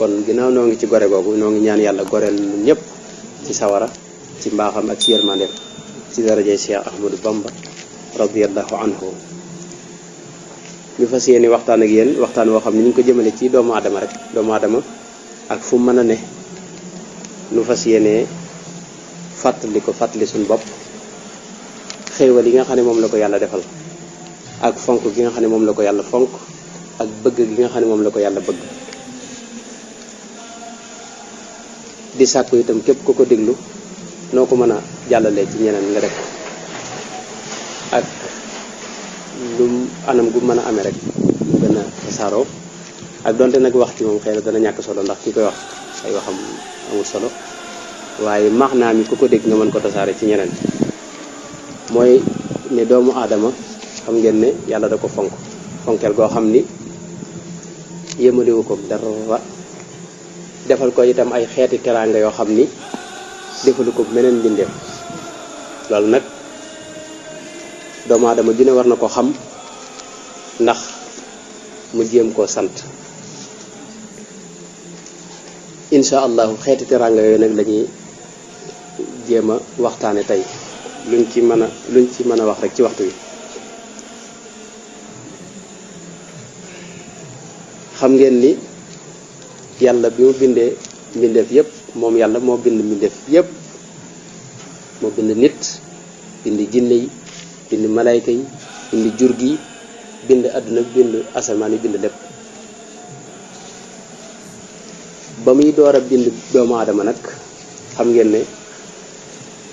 kon ginnaaw noo ngi ci gore googu noo ngi ñaan yàlla goreel ñëpp ci sawara ci mbaaxam ak ci yërmandeem ci darajay Cheikh Ahmadou Bamba radiyallahu anhu. ñu fas yéene waxtaan ak yéen waxtaan woo xam ne ñu ngi ko jëmale ci doomu aadama rek doomu aadama ak fu mën a ne ñu fas yéene fàttali suñu bopp xéewal yi nga xam ne moom la ko yàlla defal ak fonk gi nga xam ne moom la ko yàlla fonk ak bëgg gi nga xam ne moom la ko yàlla bëgg. di sàkku itam képp ku ko déglu noo ko mën a jàllalee ci ñeneen nga def ak lu anam gu mën a amee rek mu gën a tasaaroo ak donte nag wax ci moom xëy na dana ñàkk solo ndax ki koy wax ay waxam amul solo waaye maax naa mi ku ko dégg nga mën ko tasaare ci ñeneen. mooy ne doomu aadama xam ngeen ne yàlla da ko fonkeel goo xam ni yëmaliwu ko dara defal ko itam ay xeeti teraanga yoo xam ni defalu ko meneen mbindeef. loolu nag doomu aadama ju ne war na ko xam ndax mu jéem koo sant. insha allahu xeeti teraanga yooyu nag lañuy jéem a waxtaane tey luñ ci mën a wax rek ci waxtu wi. xam ngeen ni yàlla bi mu bindee mbindeef yépp moom yàlla moo bind mbindeef yépp moo bind nit bind jinne yi bind malayka yi bind jur gi bind àdduna bind asamaan yi bind lépp. ba muy door a bind doomu aadama nag xam ngeen ne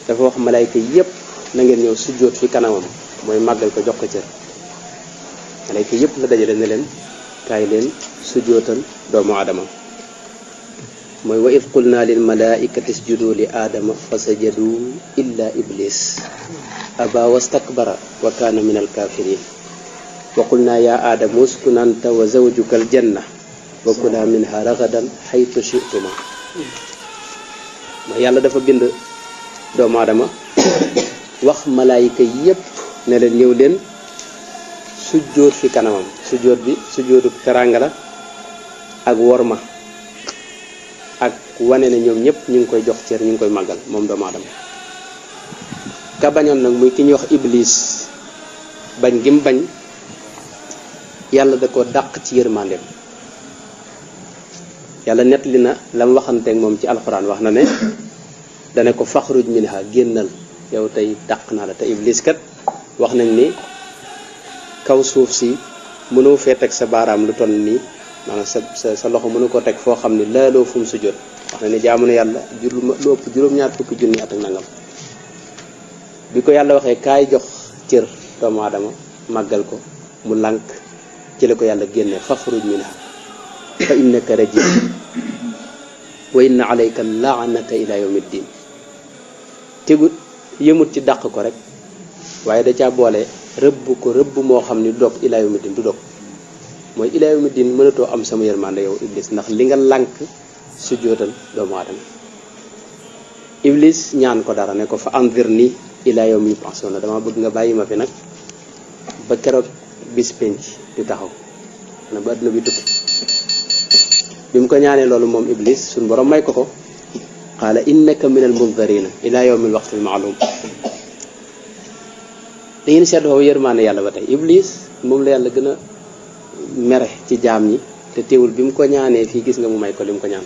dafa wax malayka yépp na ngeen ñëw sujjóot fi kanamam mooy màggal ko jox ko cër. malayka yépp la dajale ne leen kaay leen sujjóotal doomu aadama. mooy wa id qulna lil malaikati isjudu li aadama fa sajadu illa iblis aba wastakbara wa kaana min alkafirin wa qulna ya aadamu uskun anta wa zawjuka aljanna wa kula minha ragadan haythu shi'tuma. mooy yàlla dafa bind doomu aadama wax malaayika yépp ne leen ñëw leen sujjóot fi kanamam. sujjóot bi sujjóotu teranga la ak worma ak wane ne ñoom ñëpp ñu ngi koy jox cër ñu ngi koy màggal moom doomu aadama. ka bañoon nag muy ki ñuy wax iblis bañ gi mu bañ yàlla da ko dàq ci yërmandeem. yàlla nettali na la mu waxanteeg moom ci alxuraan wax na ne dane ko faxruj minha génnal yow tey dàq naa la. te iblis kat wax nañ ni kaw suuf si mënoo fee teg sa baaraam lu toll nii maanaam sa loxo mënu ko teg foo xam ne laaloo fu mu sujjóot. wax na ne jaamu na yàlla lu ëpp juróom-ñaar fukki junni at ak nangam. bi ko yàlla waxee kaay jox cër doomu aadama màggal ko mu lànk ci la ko yàlla génne faxruj minha fa innaka rajim wa inna alayka laanata ila yawmi ddin. tegut yëmut ci dàq ko rek waaye da caa boole rëbb ko rëbb moo xam ni du dog ila yawmi ddin du dog. mooy ila yawmi ddin mënatoo am sama yërmande yow iblis ndax li nga lànk sujjóotal doomu aadama. iblis ñaan ko dara ne ko fa anzirni ila yawmi yub'asuna dama bëgg nga bàyyi ma fi nag ba keroog bis penc di taxaw na ba àdduna bi tukki. bi mu ko ñaanee loolu moom iblis suñ borom may ko ko qaala innaka minal munzarina ila yawmil waqtil ma'lum. da ngeen seetlu foofu yërmaane yàlla ba tey iblis moom la yàlla gën a mere ci jaam ñi te teewul bi mu ko ñaanee fii gis nga mu may ko li mu ko ñaan.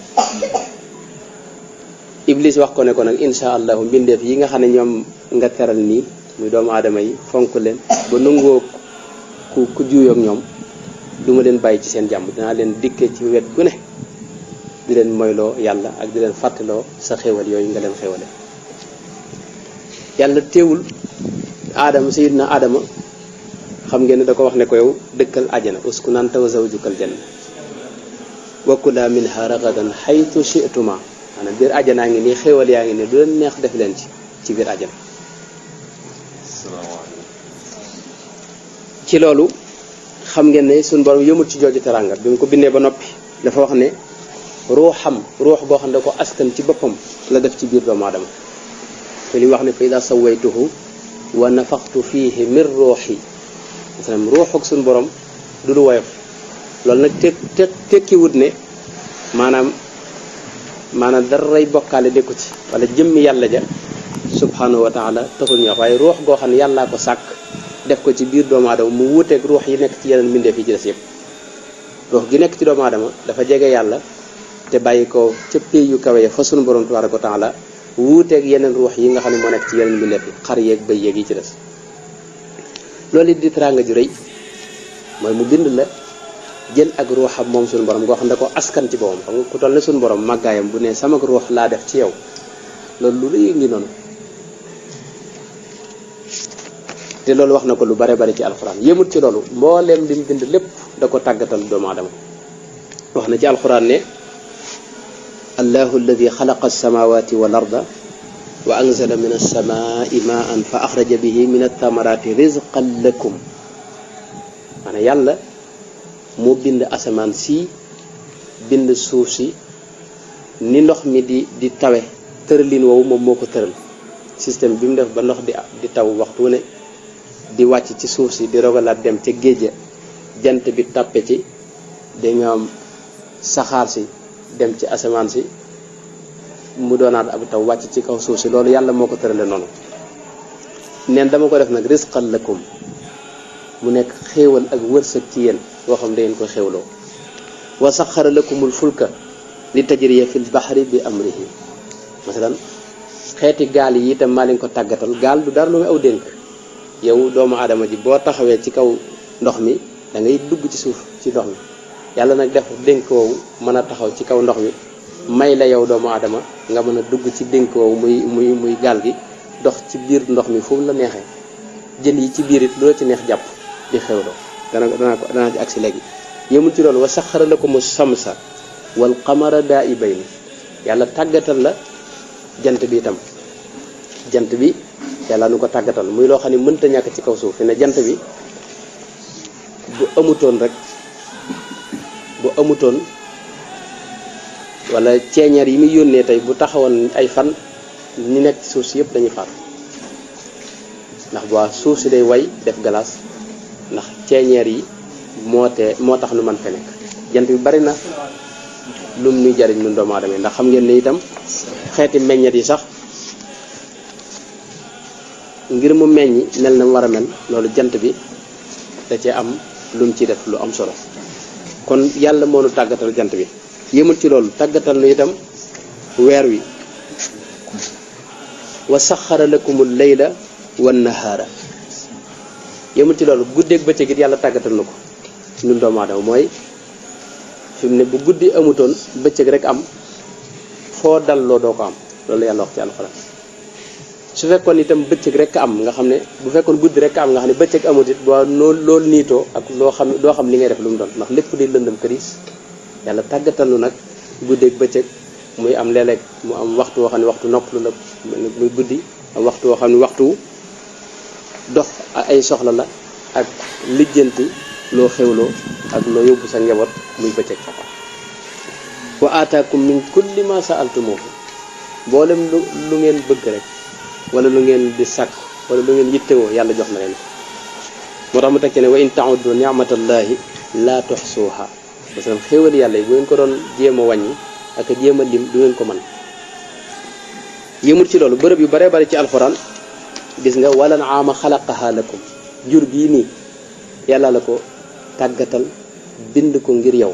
iblis wax ko ne ko nag insha allahu mbindeef yi nga xam ne ñoom nga teral nii muy doomu aadama yi fonk leen ba nangoo ku juuyoog ñoom duma leen bàyyi ci seen jàmm dinaa leen dikkee ci wet gu ne di leen moyloo yàlla ak di leen fàttaloo sa xéwal yooyu nga leen xéwale. yàlla teewul aadama sayyidina aadama xam ngeen ne da ko wax ne ko yow dëkkal ajana uskun anta wa zawjukal janna wa kula minha ragadan haythu shi'tuma. maanaam biir ajanaa ngi nii xéwal yaa ngi nii du leen neex def leen ci biir ajana. ci loolu xam ngeen ne suñu borom yëmut ci jooju teranga bi mu ko bindee ba noppi dafa wax ne ruux goo xam ne da ko askan ci boppam la def ci biir doomu aadama. te li wax ne fa ida sawaytuhu wa nafaxtu fiihi min ruuxi maanaam ruux ak suñu borom du lu woyof. loolu nag tekkiwut ne maanaam daray bokkaale nekku ci wala jëmmi yàlla ja subhanahu wa taala taxul ñu wax waaye ruux goo xam ne yàllaa ko sàkk def ko ci biir doomu aadama mu wuuteeg ruux yi nekk ci yeneen mbindeef yi ci des yëpp ruux gi nekk ci doomu aadama dafa jege yàlla te bàyyi ko ca pays yu kawe ya fa sunu borom tabaraka wa taala wuuteeg yeneen ruux yi nga xam ne moo nekk ci yeneen mbindeef yi xar yeeg bëy yeeg yi ci des loolu it di teraanga ju rëy mooy mu bind la jël ak ruuxam moom suñu borom goo xam ne ko askan ci boppam xam nga ku toll ne suñu borom màggaayam bu ne sama ruux laa def ci yow loolu lu rëy ngi noonu te loolu wax na ko lu bare bare ci alxuraan yëmut ci loolu mbooleem li mu bind lépp da ko tàggatal doomu aadama wax na ci alxuraan ne allahu alladi xalaqa alsamawati wal arda wa anzala min alsamai maan fa axraja bihi min althamarati rizqan lakum maanaam yàlla moo bind asamaan si bind suuf si ni ndox mi di tawe tëralin woowu moom moo ko tëral système bi mu def ba ndox di taw waxtu ne di wàcc ci suuf si di rogalaat dem ca géej jant bi tàppe ci da nga am saxaar si dem ci asamaan si mu doonaat ab taw wàcc ci kaw suuf si loolu yàlla moo ko tërale noonu neen dama ko def nag rizqan lakum mu nekk xéewal ak wërsëg ci yéen boo xam da ngeen ko xéewloo wa saxara lakumul fulka li tajriya fil bahri bi amrihi masalan xeeti gaal yi itam maa leen ko tàggatal gaal du dara lu muy aw dénk yow doomu aadama ji boo taxawee ci kaw ndox mi da ngay dugg ci suuf ci ndox mi yàlla nag def dénk woowu mën a taxaw ci kaw ndox mi may la yow doomu aadama nga mën a dugg ci dénk woowu muy gaal gi dox ci biir ndox mi fu mu la neexee jën yi ci biir it lu la ci neex jàpp di xewloo danaa ci agsi léegi yëmul ci loolu wa saxara lakumu samsa wal qamara daa'ibayni yàlla tàggatal la jant bi itam jant bi yàlla nu ko tàggatal muy loo xam ne mënta ñàkk ci kaw suuf fi ne jant bi bu amutoon wala ceeñeer yi muy yónnee tey bu taxawoon ay fan ñi nekk ci suuf si yëpp dañuy faatu ndax bu suuf si day way def glace ndax ceeñeer yi moo tax nu man fe nekk jant bi bari na lum ñuy jariñ ñun doomu aadama ndax xam ngeen ne itam xeeti meññet yi sax ngir mu meññi mel na mu war a mel loolu jant bi da cee am lu mu ci def lu am solo kon yàlla moo nu tàggatal jant bi yëmul ci loolu tàggatal nu itam weer wi wa saxara lakumul layla wan nahaara yëmul ci loolu guddeeg bëccëg it yàlla tàggatal na ko ñun doomu aadama mooy fi mu ne bu guddi amutoon bëccëg rek am foo dalloo doo ko am loolu yàlla wax ci alxuraan su fekkoon itam bëccëg rek am nga xam ne bu fekkoon guddi rek am nga xam ne bëccëg amut it boo loolu niitoo ak doo xam li ngay def lu mu doon ndax lépp di lëndëm këriis yàlla tàggatal nu nag guddeeg bëccëg muy am léeg-léeg mu am waxtu woo xam ne waxtu noppalu la muy guddi am waxtu woo xam ne waxtu dox ay soxla la ak lijjanti loo xewloo ak loo yóbbu sa njaboot muy bëccëg wa aataakum min kulli ma sa'altumuhu mboolem lu ngeen bëgg rek wala lu ngeen di sàkk wala lu ngeen yittewoo yàlla jox na leen moo tax mu teg ci ne wa in ta'uddu ni'matallahi la tuhsuha parce que xéewal yàlla yi bu ngeen ko doon jéem a wàññi ak jéem a lim du ngeen ko mën yëmut ci loolu bërëb yu bare bare ci alxuraan gis nga walan aama xalaqaha lakum jur gii nii yàlla la ko tàggatal bind ko ngir yow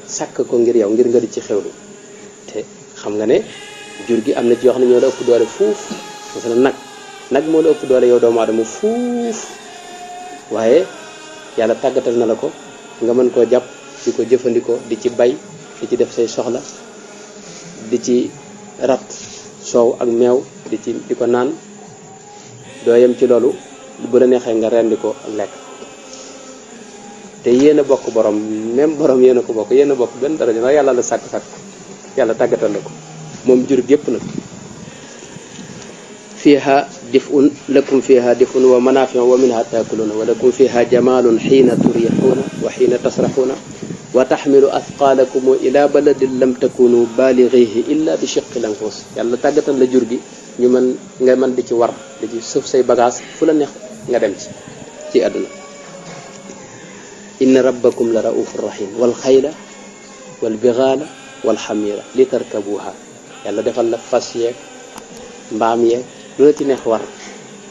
sàkk ko ngir yow ngir nga di ci xewlu te xam nga ne jur gi am na ci yoo xam ne ñoo la ëpp doole fuuf parce que nag moo la ëpp doole yow doomu aadama fuuf waaye yàlla tàggatal na la ko nga mën koo jàpp di ko jëfandikoo di ci bay di ci def say soxla di ci rat soow ak meew di ko naan doo yem ci loolu bu la neexee nga rendi ko lekk te yéen a bokk borom même borom yéen a ko bokk yéen a bokk benn daraja ndax yàlla la sàkk yàlla tàggatal la ko moom jur gépp nag fiha dif'un lakum fiha dif'un wa manafi'u wa minha taakuluna wa lakum fiha jamalun xiina turixuuna wa xiina tasraxuuna wa taxmilu athqalakum ila baladin lam takunu balighihi illa bi shiqqil anfus yàlla tàggatal la jur gi ñu nga mën di ci war di ci suuf say bagage fu la neex nga dem ci àdduna inna rabbakum la raufur rahim wal xayla wal bighala wal xamira li tarkabuha yàlla defal la fas yeeg mbaam yeeg lu la ci neex war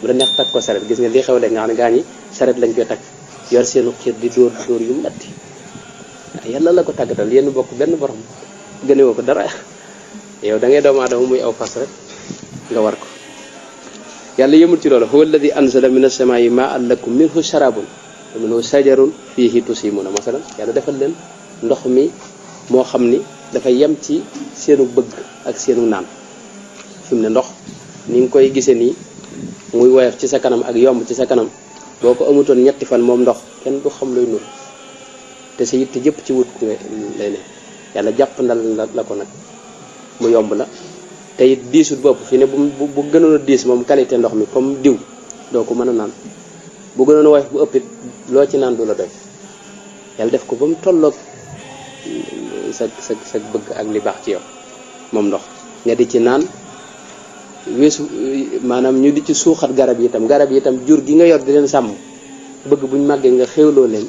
bu la neex takk ko saret gis nga li xew léegi nga xam ne gaa ñi saret lañ koy takk yor seenu xiir di dóor yu metti yàlla la ko tàggatal yéen bokk benn borom gënewoo ko dara yow da ngay doomu aadama muy aw fas rek nga war ko yàlla yëmul ci loolu huwa alladi anzala min as-samaa'i maa'an lakum minhu sharabun wa minhu shajarun fihi tusimuna masalan yàlla defal leen ndox mi moo xam ni dafa yem ci seenu bëgg ak seenu naan fi mu ne ndox ni nga koy gisee nii muy woyof ci sa kanam ak yomb ci sa kanam boo ko amutoon ñetti fan moom ndox kenn du xam looy nur te sa yitte jëpp ci wut lay ne yàlla jàpp ndal la ko nag mu yomb la te it diisut bopp fi ne bu gënoon a diis moom qualité ndox mi comme diw doo ko mën a naan bu gënoon a woyof bu ëppit loo ci naan du la doy yàlla def ko ba mu tolloog sa bëgg ak li baax ci yow moom ndox nga di ci naan weesu maanaam ñu di ci suuxat garab yi itam jur gi nga yor di leen sàmm bëgg buñ màggee nga xewloo leen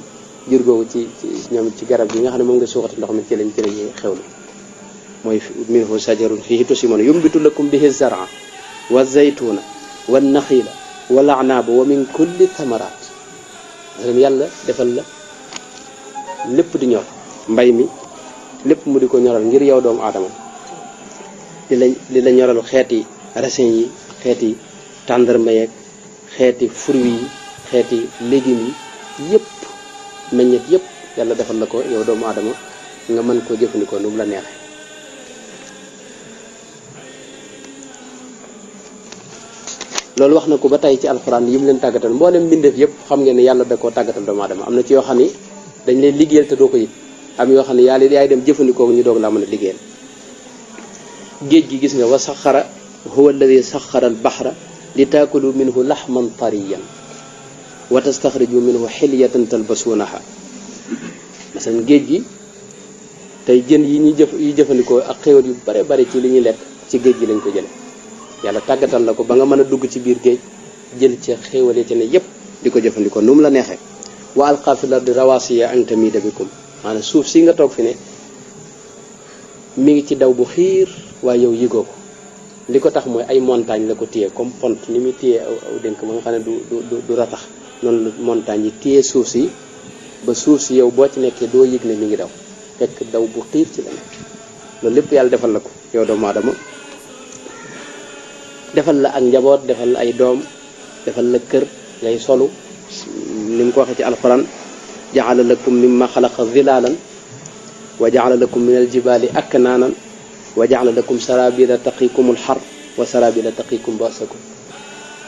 jur googu ci ñoom ci garab gi nga xam ne moom nga suuxati ndox mi ci lañ xewlu mooy minhu shajarun fihi tusimuna yumbitu lakum bihi zar'a wa zaytuna wa naxila wal a'naba wa min kulli thamarat yàlla defal la lépp di ñor mbay mi lépp mu di ko ñoral ngir yow doomu aadama li la ñoral xeeti raisin yi xeeti tàndarma yeeg xeeti fruits yi xeeti légumes yi yëpp meññet yëpp yàlla defal la ko yow doomu aadama nga mën koo jëfandikoo nu mu la neexee loolu wax na ko ba tey ci alxuraan yi mu leen tàggatal mboolem mbindeef yëpp xam ngeen ne yàlla da koo tàggatal doomu aadama am na ci yoo xam ni dañ leen liggéeyal te doo ko yëg am yoo xam ne yàlla yaay dem jëfandikoo ñu doog laa mën a liggéeyal géej gi gis nga wa saxara huwa alladi saxara al baxra li taakulu minhu laxman tariyan wa tastaxriju minhu xilyatan talbasuunaha masalan géej gi tey jën yi jëfandikoo ak xéwal yu bare bare ci li ñuy lekk ci géej gi lañ ko jële yàlla tàggatal la ko ba nga mën a dugg ci biir géej jël ca xéewale ci ne yépp di ko jëfandikoo nu mu la neexee wa alqa fil ardi rawasiya an tamida bikum maanaam suuf si nga toog fi ne mi ngi ci daw bu xiir waaye yow yëgoo ko li ko tax mooy ay montagne la ko téye comme pont ni muy téye aw dénk ba nga xam ne du ratax noonu la montagne yi téye suuf si ba suuf si yow boo ci nekkee doo yëg ne mi ngi daw fekk daw bu xiir ci la nekk loolu lépp yàlla defal la ko yow doomu aadama defal la ak njaboot defal la ay doom defal la kër ngay solu ni mu ko waxee ci alquran jaala lakum mimma xalaqa zilalan wa jaala lakum min aljibali aknaanan wa jaala lakum sarabila taqikum alxar wa sarabila taqikum basakum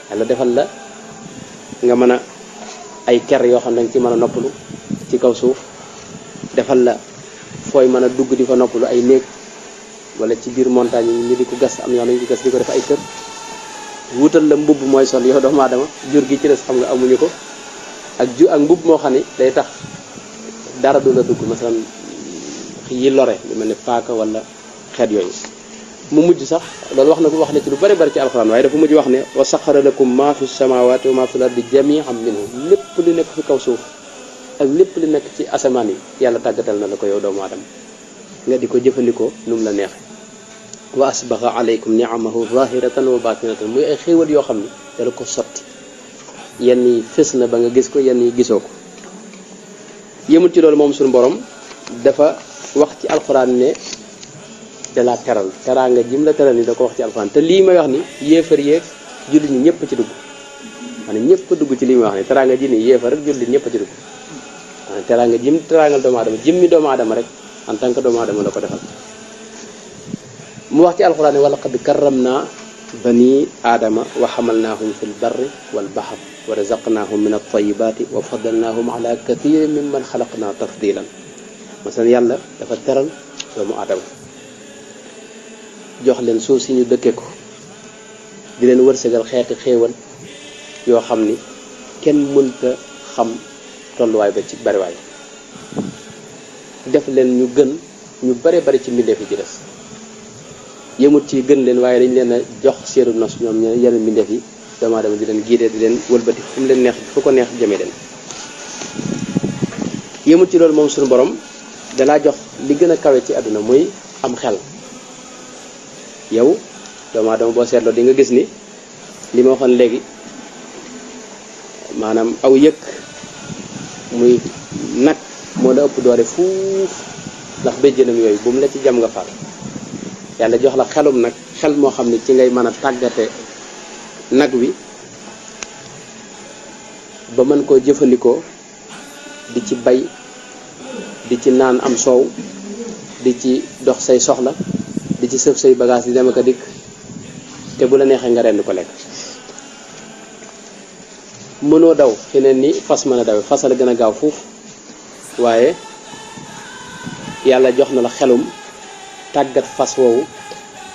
yàlla defal la nga mën a ay ker yoo xam ne danga ci mën a noppalu ci kaw suuf defal la fooy mën a dugg di fa noppalu ay néeg wala ci biir montagne yi ñu di ko gas am yoo xam ne ñu gas di ko def ay kër wutal la mbubb mooy sol yow doomu aadama jur gi ci des xam nga amuñu ko ak mbubb moo xam ne day tax dara du la dugg masalan yi lore lu mel ne paaka wala xeet yooyu mu mujj sax loolu wax na ci lu bari bari ci alxuraan waaye dafa mujj wax ne wa saxara lakum ma fi samawati wa ma fi lardi jami'an minhu lépp li nekk fi kaw suuf ak lépp li nekk ci asamaan yi yàlla tàggatal na la ko yow doomu aadama nga di ko jëfandikoo nu mu la neexee wa asbaxa alaykum ni'amahu zahiratan wa batinatan muy ay xéewal yoo xam ne dala ko sotti yenn yi fës na ba nga gis ko yenn yi gisoo ko yëmul ci loolu moom suñu borom dafa wax ci alxuraan ne da la teral teraanga jim la teral ni da ko wax ci alxuraan te lii may wax ni yéefar yeeg jullit ñi ñëpp ci dugg maanaam ñëpp dugg ci lii may wax ni teraanga ji ni yéefar rek jullit ñëpp ci dugg maanaam teraanga jim teraangal doomu aadama jimmi doomu aadama rek en tant que doomu aadama la ko defal mu wax ci alxuraan ne wa laqad karramna bani aadama wa xamalnaahum fi lbarri walbaxar wa razaqnaahum min altayibati wa faddalnaahum ala kathirin mimman xalaqna tafdilan masalan yàlla dafa teral doomu aadama jox leen suuf si ñu dëkke ko di leen wërsëgal xeeti xéewal yoo xam ni kenn mënta xam tolluwaay ba ci bariwaay def leen ñu gën ñu bare bari ci mbindeef yi ci des yëmut ci gën leen waaye dañ leen a jox seeru nos ñoom ñe yeneen mbindeef yi doomu aadama di leen giidee di leen wëlbati fu mu leen neex fu ko neex jëmee leen yëmut ci loolu moom suñu borom dalaa jox li gën a kawe ci àdduna muy am xel yow doomu aadama boo seetloo di nga gis ni li ma waxoon léegi maanaam aw yëkk muy nag moo la ëpp doole fuuf ndax béjjënam yooyu bu mu la ci jam nga faat yàlla jox la xelum nag xel moo xam ne ci ngay mën a tàggate nag wi ba mën koo jëfandikoo di ci bay di ci naan am soow di ci dox say soxla di ci sëf say bagage di dem ak a dikk te bu la neexee nga rend ko lekk mënoo daw fi ne ni fas mën a dawe fas la gën a gaaw fuuf waaye yàlla jox na la xelum tàggat fas woowu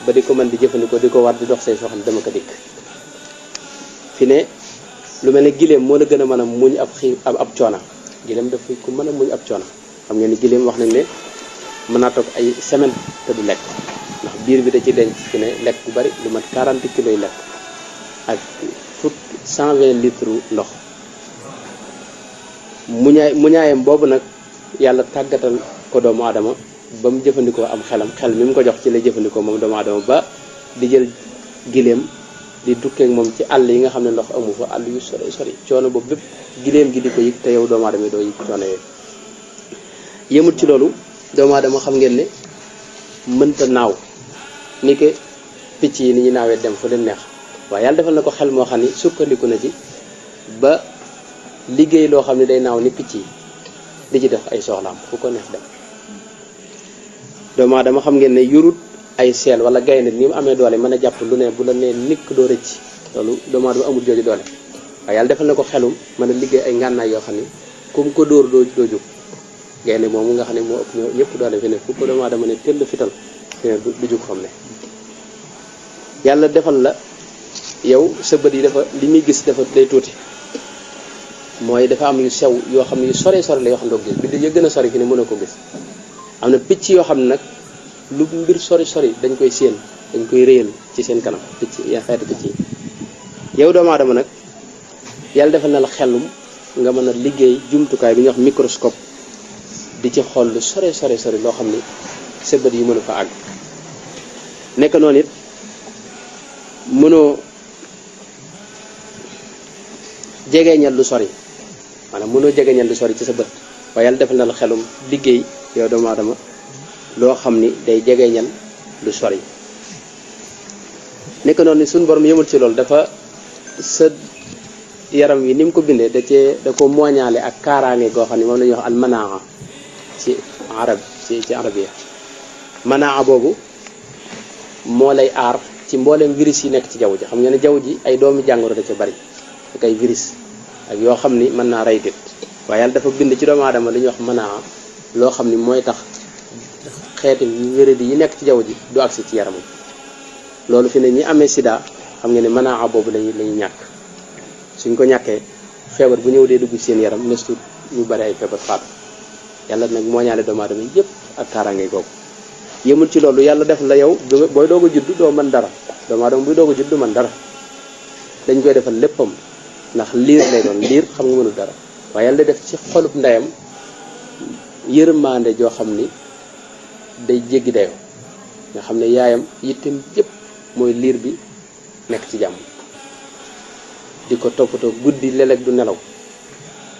ba di ko mën di jëfandikoo di ko war di dox say soxla dama ko dikk fi ne lu mel ne giléem moo la gën a mën a muñ ab ab coona giléem dafa ku mën a muñ ab coona xam ngeen ni giléem wax nañ ne mën naa toog ay semaine te du lekk ndax biir bi da ci denc fi ne lekk bu bari lu mat 40 kilos yi lekk ak 120 litres ndox muñaayam boobu nag yàlla tàggatal ko doomu aadama ba mu jëfandikoo am xelam xel mi mu ko jox ci lay jëfandikoo moom doomu aadama ba di jël giléem di dukkeek moom ci àll yi nga xam ne ndox amu fa àll yu sori sori coono boobu bépp giléem gi di ko yëg te yow doomu aadama yi doo yëg coono yooyu yëmut ci loolu doomu aadama xam ngeen ne mënta naaw ni ke picc yi ni ñu naawee dem fu leen neex waaye yàlla defal na ko xel moo xam ni sukkandiku na ci ba liggéey loo xam ne day naaw ni picc yi di ci def ay soxlaam fu ko neex dem doomu aadama xam ngeen ne yurut ay seel wala gaynde ni mu amee doole mën a jàpp lu ne bu la nee nikk doo rëcc loolu doomu aadama amul jooju doole waaye yàlla defal na ko xelum mën a liggéey ay ngànnaay yoo xam ni comme ko dóor doo jóg gaynde moomu nga xam ne moo ëpp ñëpp doole fi ne fu ko doomu aadama ne tëll fital fi ne du jóg xam ne yàlla defal la yow sa bët yi dafa li muy gis dafa day tuuti mooy dafa am yu sew yoo xam ne yu sore sore la yoo xam ne doo gis bi da gën a sori fi ne mën a ko gis am na picc yoo xam ne nag lu mbir sori sori dañ koy séen dañ koy réyal ci seen kanam picc ya xeeti picc yi yow doomu aadama nag yàlla defal na la xelum nga mën a liggéey jumtukaay bi ñuy wax microscope di ci xool lu sore sore sori loo xam ni sa bët yi mënu fa àgg nekk noonu it mënoo jegeñal lu sori maanaam mënoo jegeñal lu sori ci sa bët waaye yàlla defal na la xelum liggéey yow doomu aadama loo xam ni day jegeñal lu sori nekk noonu ni suñu borom yëmul ci loolu dafa sa yaram wi ni mu ko bindee da ko mooñaale ak kaaraange goo xam ne moom la ñuy wax al manaa ci arab ci arabiya manaa boobu moo lay aar ci mboolem virus yi nekk ci jaww ji xam nga ne jaww ji ay doomi jàngoro da ca bari ak ay virus ak yoo xam ni mën naa rey nit waaye yàlla dafa bind ci doomu aadama li ñuy wax manaa loo xam ni mooy tax xeeti wéradi yi nekk ci jaww ji du agsi ci yaramam loolu fi ne ñi amee sida xam nga ne manaa boobu lañuy ñàkk suñ ko ñàkkee feebar bu ñëw dee dugg ci seen yaram nestu ñu bari ay feebar faatu yàlla nag moo ñaale doomu aadama yépp ak kaaraange googu yëmul ci loolu yàlla def la yow booy doog a judd doo mën dara doomu aadama buy doog a judd du mën dara dañ koy defal léppam ndax liir lay doon liir xam nga mënul dara waaye yàlla def ci xolub ndeyam yërmande joo xam ni day jéggi dayoo nga xam ne yaayam yittem yépp mooy liir bi nekk ci jàmm di ko toppatoo guddi léeg-léeg du nelaw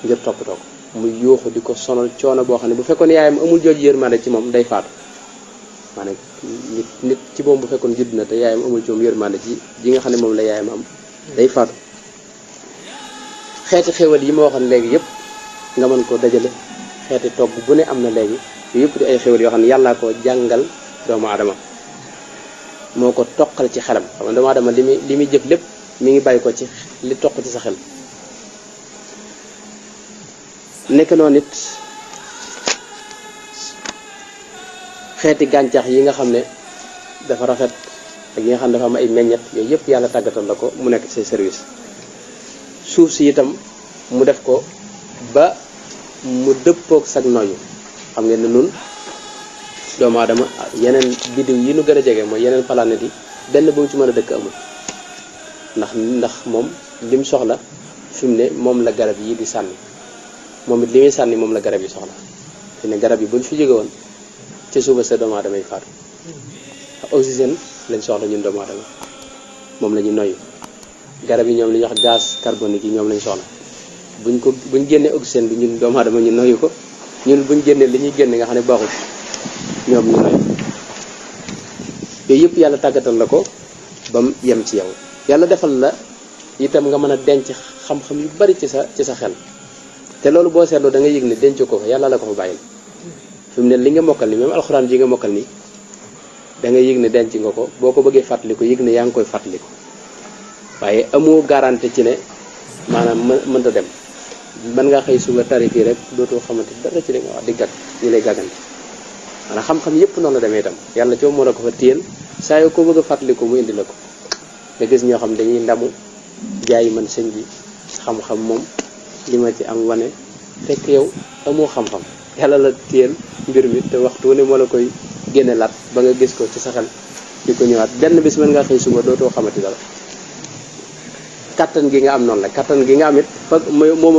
ngir toppatoo ko muy yuuxu di ko sonal coono boo xam ne bu fekkoon yaayam amul jooju yërmande ci moom day faatu maanaam nit ci moom bu fekkoon judd na te yaayam amul ci moom yërmande ji nga xam ne moom la yaayam am day faatu xeeti xéwal yi ma waxoon léegi yëpp nga mën ko dajale xeeti togg bu ne am na léegi yëpp di ay xéwal yoo xam ne yàllaa ko jàngal doomu aadama moo ko toqal ci xelam xam nga doomu aadama li muy jëf lépp mi ngi bàyyi ko ci li toq ci sa xel nekk noonu it xeeti gàncax yi nga xam ne dafa rafet ak yi nga xam ne dafa am ay meññet yooyu yëpp yàlla tàggatal la ko mu nekk ci say service suuf si itam mu def ko ba mu dëppook sag noyyu xam ngeen ne nun doomu aadama yeneen biddiw yi nu gën a jege mooy yeneen planète yi benn bu mu ci mën a dëkk amul ndax moom lim soxla fi mu ne moom la garab yi di sànni moom it li muy sànni moom la garab yi soxla fi ne garab yi buñ fi jóge woon ci suba sa doomu aadama yi faatu oxygène lañ soxla ñun doomu aadama moom la ñu noyyi garab yi ñoom li ñuy wax gaz carbonique yi ñoom lañ soxla buñ génnee oxygène bi ñun doomu aadama ñu noyyi ko ñun buñ génnee li ñuy génne nga xam ne baaxul ñoom ñu noyyi yooyu yëpp yàlla tàggatal la ko ba mu yem ci yow yàlla defal la itam nga mën a denc xam-xam yu bari ci sa xel te loolu boo seetloo da nga yëg ne denc ko fa yàlla la ko fa bàyyil fi mu ne li nga mokkal ni même alxuraan ji nga mokkal ni da nga yëg ne denc nga ko boo ko bëggee fàttaliku yëg ne yaa ngi koy fàttaliku waaye amoo garantie ci ne maanaam mënta dem mën ngaa xëy suba tari fii rek dootoo xamante dara ci li nga wax di gàgg ñu lay gàggante maanaam xam-xam yëpp noonu la demee itam yàlla ci moo la ko fa téyel saa yoo ko bëgg a fàttaliku mu indi la ko nga gis ñoo xam dañuy ndamu jaay man sëñ bi xam-xam moom li ma ci am wane fekk yow amoo xam-xam yàlla la téyel mbir mi te waxtu ne moo la koy génne laat ba nga gis ko ci sa xel di ko ñëwaat benn bis mën ngaa xëy suba dootoo xamati dara kattan gi nga am noonu la kattan gi nga am it fa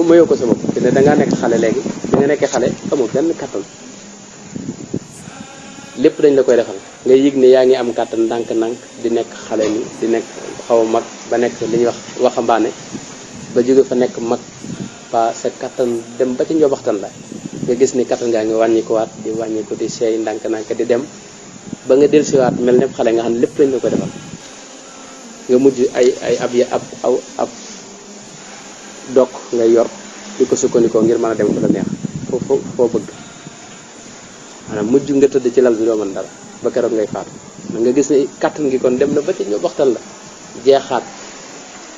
mayoo ko sa bopp te ne dangaa nekk xale léegi bi nga nekkee xale amoo benn kattan lépp dañ la koy defal nga yëg ne yaa ngi am kattan ndànk-ndànk di nekk xale ni di nekk xaw a mag ba nekk li ñuy wax waxambaane ba jóge fa nekk mag pa sa kattan dem ba ci njobaxtan la nga gis ni kattan ngaa ngi wàññikuwaat di wàññiku di seey ndànk-ndànk di dem ba nga dellusiwaat mel ne xale nga xam ne lépp dañ la koy defal nga mujj ab dokk ngay yor di ko sukkandikoo ngir mën a dem fu la neex foo bëgg maanaam mujj nga tëdd ci lal bi doo mën dara ba keroog ngay faatu nga gis ne kattan gi kon dem na ba ci ñoo waxtaan la jeexaat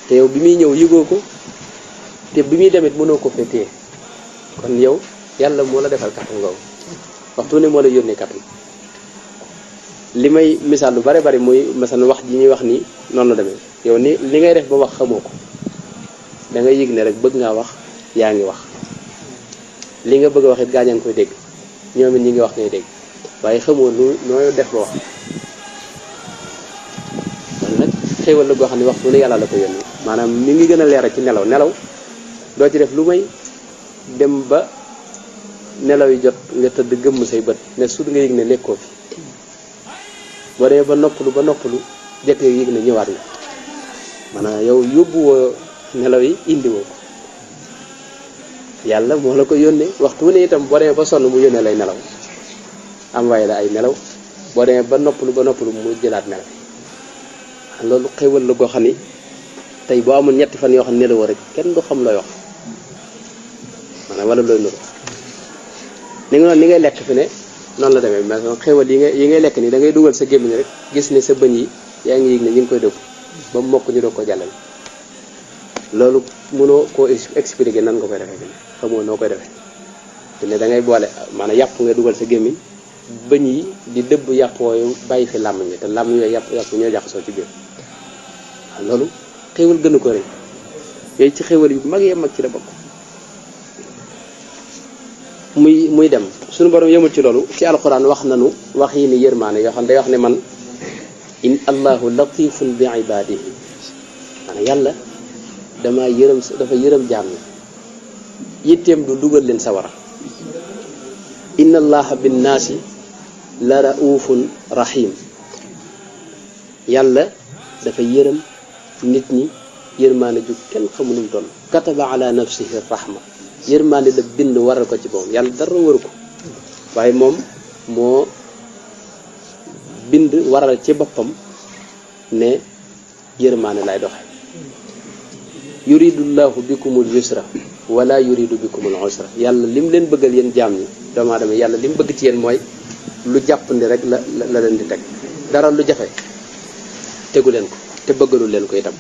te yow bi muy ñëw yëgoo ko te bi muy demit mënoo ko féetee kon yow yàlla moo la defal kattan googu waxtu ne moo la yónnee kattan li may misaal lu bare bari muy masalan wax ji ñuy wax nii noonu la demee yow ni li ngay def ba wax xamoo ko da ngay yëg ne rek bëgg ngaa wax yaa ngi wax li nga bëgg a wax it gaañaa ngi koy dégg ñoom it ñi ngi wax ngay dégg waaye xamoo nooy def ba wax man nag xéewal la goo xam ne waxtu ne yàlla la ko yónnee maanaam mi ngi gën a leeral ci nelaw doo ci def lu may dem ba nelaw yi jot nga tëdd gëmm say bët ne sut nga yëg ne lekkoo fi boo demee ba noppalu jëkk nga yëg ne ñëwaat nga maanaam yow yóbbu woo nelaw yi indi woo ko yàlla moo la ko yónnee waxtu wu ne itam boo demee ba sonn mu yónnee lay nelaw am waaye la ay nelaw boo demee ba noppalu mu jëlaat nelaw loolu xéwal la goo xam ni tey boo amul ñetti fan yoo xam ne nelawoo rek kenn du xam looy wax maanaam wala looy nuru ni ngay lekk fi ne noonu la demee mais xéwal yi ngay lekk nii da ngay dugal sa gémmiñ rek gis ne sa bëñ yi yaa ngi yëg ne ñu ngi koy dëbb ba mu mokk ñu doog ko jàllale loolu mënoo koo expliquer nan nga koy defee fi ne xamoo noo koy defee te ne da ngay boole maanaam yàpp nga dugal sa gémmiñ bëñ yi di dëbb yàpp yooyu bàyyi fi làmmiñ bi te làmmiñ yooyu yàpp ñoo jaxasoo ci biir loolu xéwal gënu ko rëy yooyu ci xéwal yu mag yee mag ci la bokk muy dem suñu borom yemul ci loolu ci alquran wax nanu wax yi ni yërmaane yoo xam day wax ne man in allahu latifun bi ibadihi maanaam yàlla dafa yërëm jaam ñi yitteem du dugal leen sawara inna allaha binnaasi la raufun rahim yàlla dafa yërëm nit ñi yërmaane ju kenn xamunum toll kataba ala nafsihi rahma yërmaane la bind waral ko ci boppam yàlla dara waru ko waaye moom moo bind waral ci boppam ne yërmaane lay doxe yuridullahu bikumul yusra wala yuridu bikumul usra yàlla lim leen bëggal yéen jaam ñi doomu aadama yàlla lim bëgg ci yéen mooy lu jàppandi rek la leen di teg dara lu jafe tegu leen ko te bëggalul leen ko itam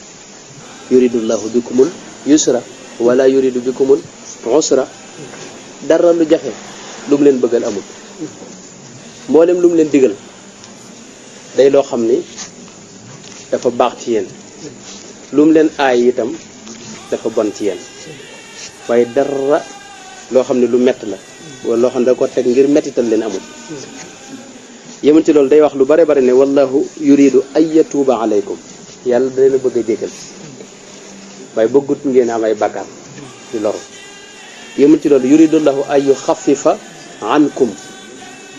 yuridullahu bikumul yusra wala yuridu bikumul usra dara lu jafe lu mu leen bëggal amul mboolem lu mu leen digal day loo xam ni dafa baax ci yéen lu mu leen aay itam dafa bon ci yéen waaye dara loo xam ne lu mett la wala loo xam ne da ko teg ngir mettital leen amul yemun ci loolu day wax lu bare bare ne wallahu yuridu ay yatuuba alaykum yàlla da leen a bëgg a jégal waaye bëggut ngeen am ay bàkkaar di loru yemun ci loolu yuridullahu ay yuxafifa ankum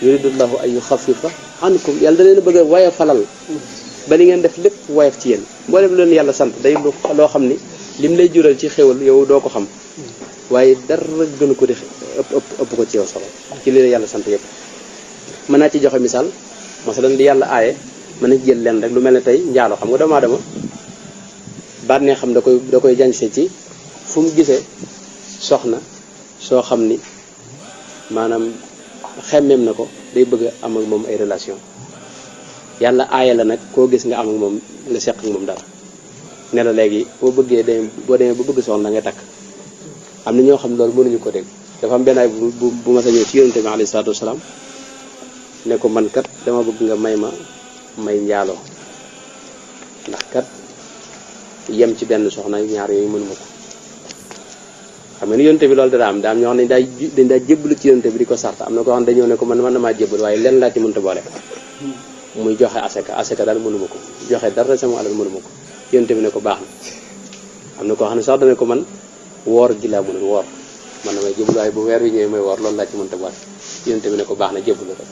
yuridullahu an yuxaffifa ankum yàlla da leen bëgg a woyofalal ba li ngeen def lépp woyof ci yéen mboolem leen yàlla sant day loo xam ni lim lay jural ci xéwal yow doo ko xam waaye dara gënu ko di ëpp ko ci yow solo ci li la yàlla sant yëpp. mën naa ci joxe misaal masalan li yàlla aaye mën na jël leen rek lu mel ne tey njaalo xam nga doomu aadama baat ne xam da koy jañse ci fu mu gisee soxna soo xam ni maanaam xemmeem na ko day bëgg a am ak moom ay relation yàlla aaye la nag koo gis nga am ak moom nga seq ak moom dara ne la léegi boo demee ba bëgg soxna da ngay takk. am na ñoo xam loolu mënuñu ko dégg dafa am benn ay bu ma sa ñëw ci yonente bi alayhi salaatu wasalaam ne ko man kat dama bëgg nga may njaaloo ndax kat yem ci benn soxna ñaar yooyu mënuma ko xam nga ni yonente bi loolu dara am daa am ñoo xam ne dañ daa jébbalu ci yonente bi di ko sarta am na ko xam ne dañoo ne ko man damaa jébbal waaye lenn laa ci mënta boole muy joxe asaka daal mënuma ko joxe dara sama alal mënuma ko yonente bi ne ko baax na am na koo xam ne sax dana ko man woor gi laa mënul woor man damay jébbalu waaye bu weer wi ñëwee may woor loolu laa ci mënta boole yonente bi ne ko baax na jébbalu rek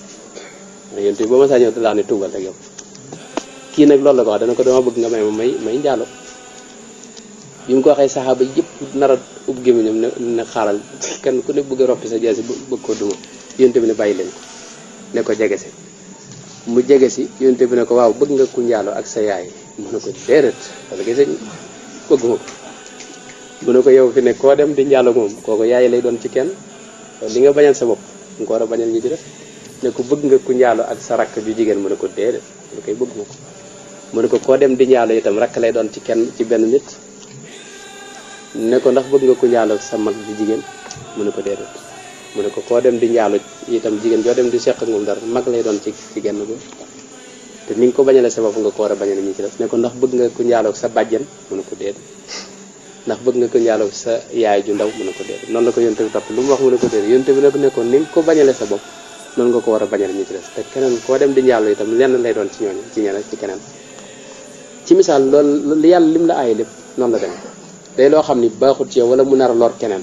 yonente bi ba ma saa ñëw te laa ne tuubal rek yow kii nag loolu la ko wax dana ko dama bëgg nga may njaalo bi mu ko waxee saxaaba yëpp nar a ub gémmiñam ne xaaral kenn ku ne bëgg a roppi sa jeesi bëgg ko duma yonente bi ne bàyyi leen ko ne ko jege si mu jege si yonente bi ne ko waaw bëgg nga ku njaalo ak sa yaay mu ne ko déedéet parce que sëñ bëgguma ko mu ne ko yow fi ne koo dem di njaalo moom kooku yaay lay doon ci kenn li nga bañal sa bopp nga ko war a bañal ñi ci def ne ko bëgg nga ku njaalo ak sa rakk ju jigéen mu ne ko déedéet mu ne koy bëgguma ko mu ne ko koo dem di njaalo itam rakk lay doon ci kenn ci benn nit ne ko ndax bëgg nga ku njaalo ak sa mag ju jigéen mu ne ko déedéet mu ne ko koo dem di njaalo itam jigéen joo dem di seq ak moom dara mag lay doon ci genn góor te ni nga ko bañale sa bopp nga ko war a bañale ñi ci def ne ko ndax bëgg nga ku njaalo ak sa bàjjen mu ne ko déedéet ndax bëgg nga ko njaaloo sa yaay ju ndaw mu ne ko déedéet noonu la ko yonte bi topp lu mu wax mu ne ko déedéet yonte bi nag ne ko ni nga ko bañale sa bopp noonu nga ko war a bañale ñi ci des te keneen koo dem di njaaloo itam lenn lay doon ci ñooñu ci ñeneen ci keneen ci misaal loolu yàlla lim la aaye lépp noonu la demee day loo xam ni baaxut ci yow wala mu nar a lor keneen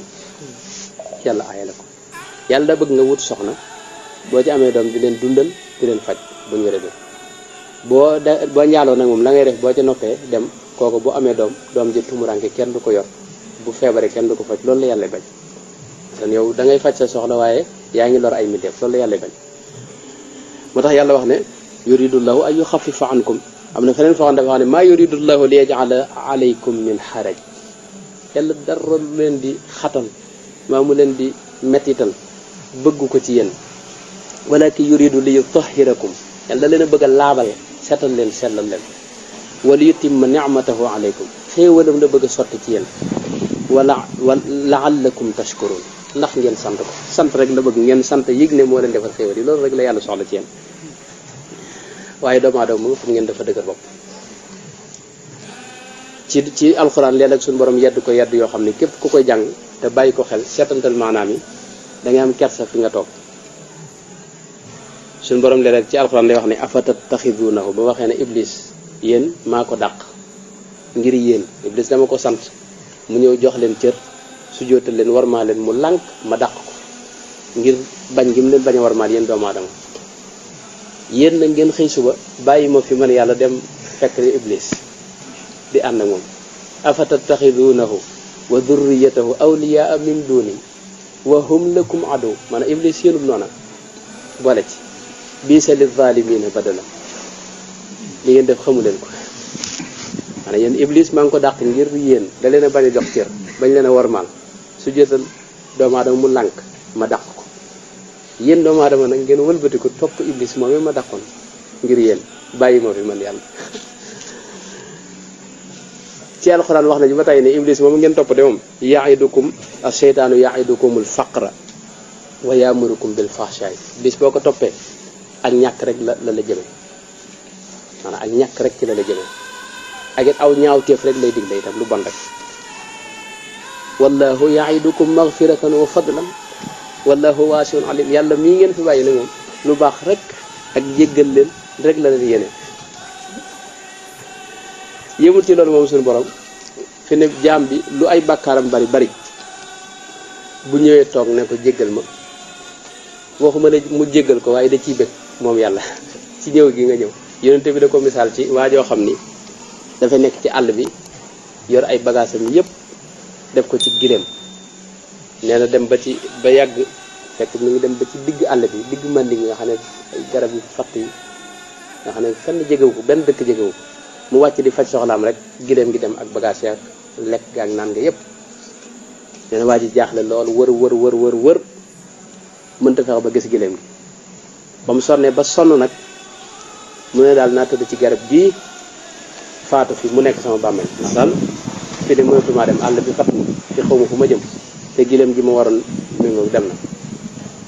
yàlla aaye la ko yàlla da bëgg nga wut soxna boo ci amee doom di leen dundal di leen faj bu ñu wéree boo njaaloo nag moom la ngay def boo ca noppee dem kooku bu amee doom ji tumuranke kenn du ko yor bu feebaree kenn du ko faj loolu la yàlla bañ kon yow da ngay faj sa soxla waaye yaa ngi lor ay mbindeef loolu la yàlla bañ moo tax yàlla wax ne yuridullahu an yuxaffifa ankum am na feneen foo xam dafa wax ne maa yuridullahu li yaj'ala alaykum min xaraj yàlla dara lu leen di xatal maa mu leen di mettital bëggu ko ci yéen walakin yuridu li yutahhirakum yàlla da leen a bëgg a laabal setal leen sellal leen wala yutimma ni'matahu alaykum xéewalam la bëgg a sotti ci yéen wala la'allakum tashkurun ndax ngeen sant ko sant rek la bëgg ngeen sant yëg ne moo leen defal xéewal yi loolu rek la yàlla soxla ci yéen waaye doomu aadama mu nga xam ngeen dafa dëgër bopp ci alxuraan léeg-léeg suñu borom yedd ko yedd yoo xam ne képp ku koy jàng te bàyyi ko xel seetantal maanaam yi da ngay am kersa fi nga toog suñu borom léeg-léeg ci alxuraan lay wax ne afatattaxidunahu ba waxee ne iblis yéen maa ko dàq ngir yéen iblis dama ko sant mu ñëw jox leen cër su jootal leen warmaa leen mu lànk ma dàq ko ngir bañ gi mu leen bañ a warmaal yéen doomu aadama yéen na ngeen xëy suba bàyyi ma fi man yàlla dem fekk iblis di ànd ak moom afatattaxidunahu wa durriyatahu awliyaa min duni wa hum lakum adu maanaam iblis yéenub noona boole ci biisa li zalimina badala li ngeen def xamu leen ko maanaam yéen iblis maa ngi ko dàq ngir yéen da leen a bañ a jox cër bañ leen a warmaal su jëtal doomu aadama mu lànk ma dàq ko yéen doomu aadama nag ngeen wëlbati ko topp iblis moom ma dàqoon ngir yéen bàyyi moo fi man yàlla ci alxuraan wax nañu ba tey ne iblis moom ngeen topp de moom ya'idukum ash-shaytaanu ya'idukumul faqra wa ya'murukum bil fahshaay bis boo ko toppee ak ñàkk rek la jëme maanaam ak ñàkk rek ci la jëme ak it aw ñaawteef rek lay digle itam lu bon rek wallahu ya'idukum maghfiratan wa fadlan wallahu wasi'un alim yàlla mii ngeen fi bàyyi ne moom lu baax rek ak jéggal leen rek la leen yéene yëmul ci loolu moom suñu borom fi ne jaam bi lu ay bàkkaaram bari bu ñëwee toog ne ko jéggal ma waxuma la mu jéggal ko waaye da ciy bëgg moom yàlla ci ñëw gi nga ñëw. yonente bi da ko misaal ci waajoo xam ni dafa nekk ci àll bi yor ay bagaasam yépp def ko ci gileem nee na dem ba yàgg fekk mi ngi dem ba ci digg àll bi digg mandi nga xam ne ay garab yu fatt yi nga xam ne fenn jegewu ko benn dëkk jegewu ko mu wàcc di faj soxlaam rek gileem gi dem ak bagage yaak lekk ga ak naan nga yépp nee na waa ji jaaxle lool wër mënta fexe ba gis gileem gi ba mu sonnee ba sonn nag mu ne daal naa tëdd ci garab gii faatu fi mu nekk sama bàmmeel ndax daal fii de mënatumaa dem àll bi fat fi xaw ma fu ma jëm te gileem gi ma waroon mi ngi dem na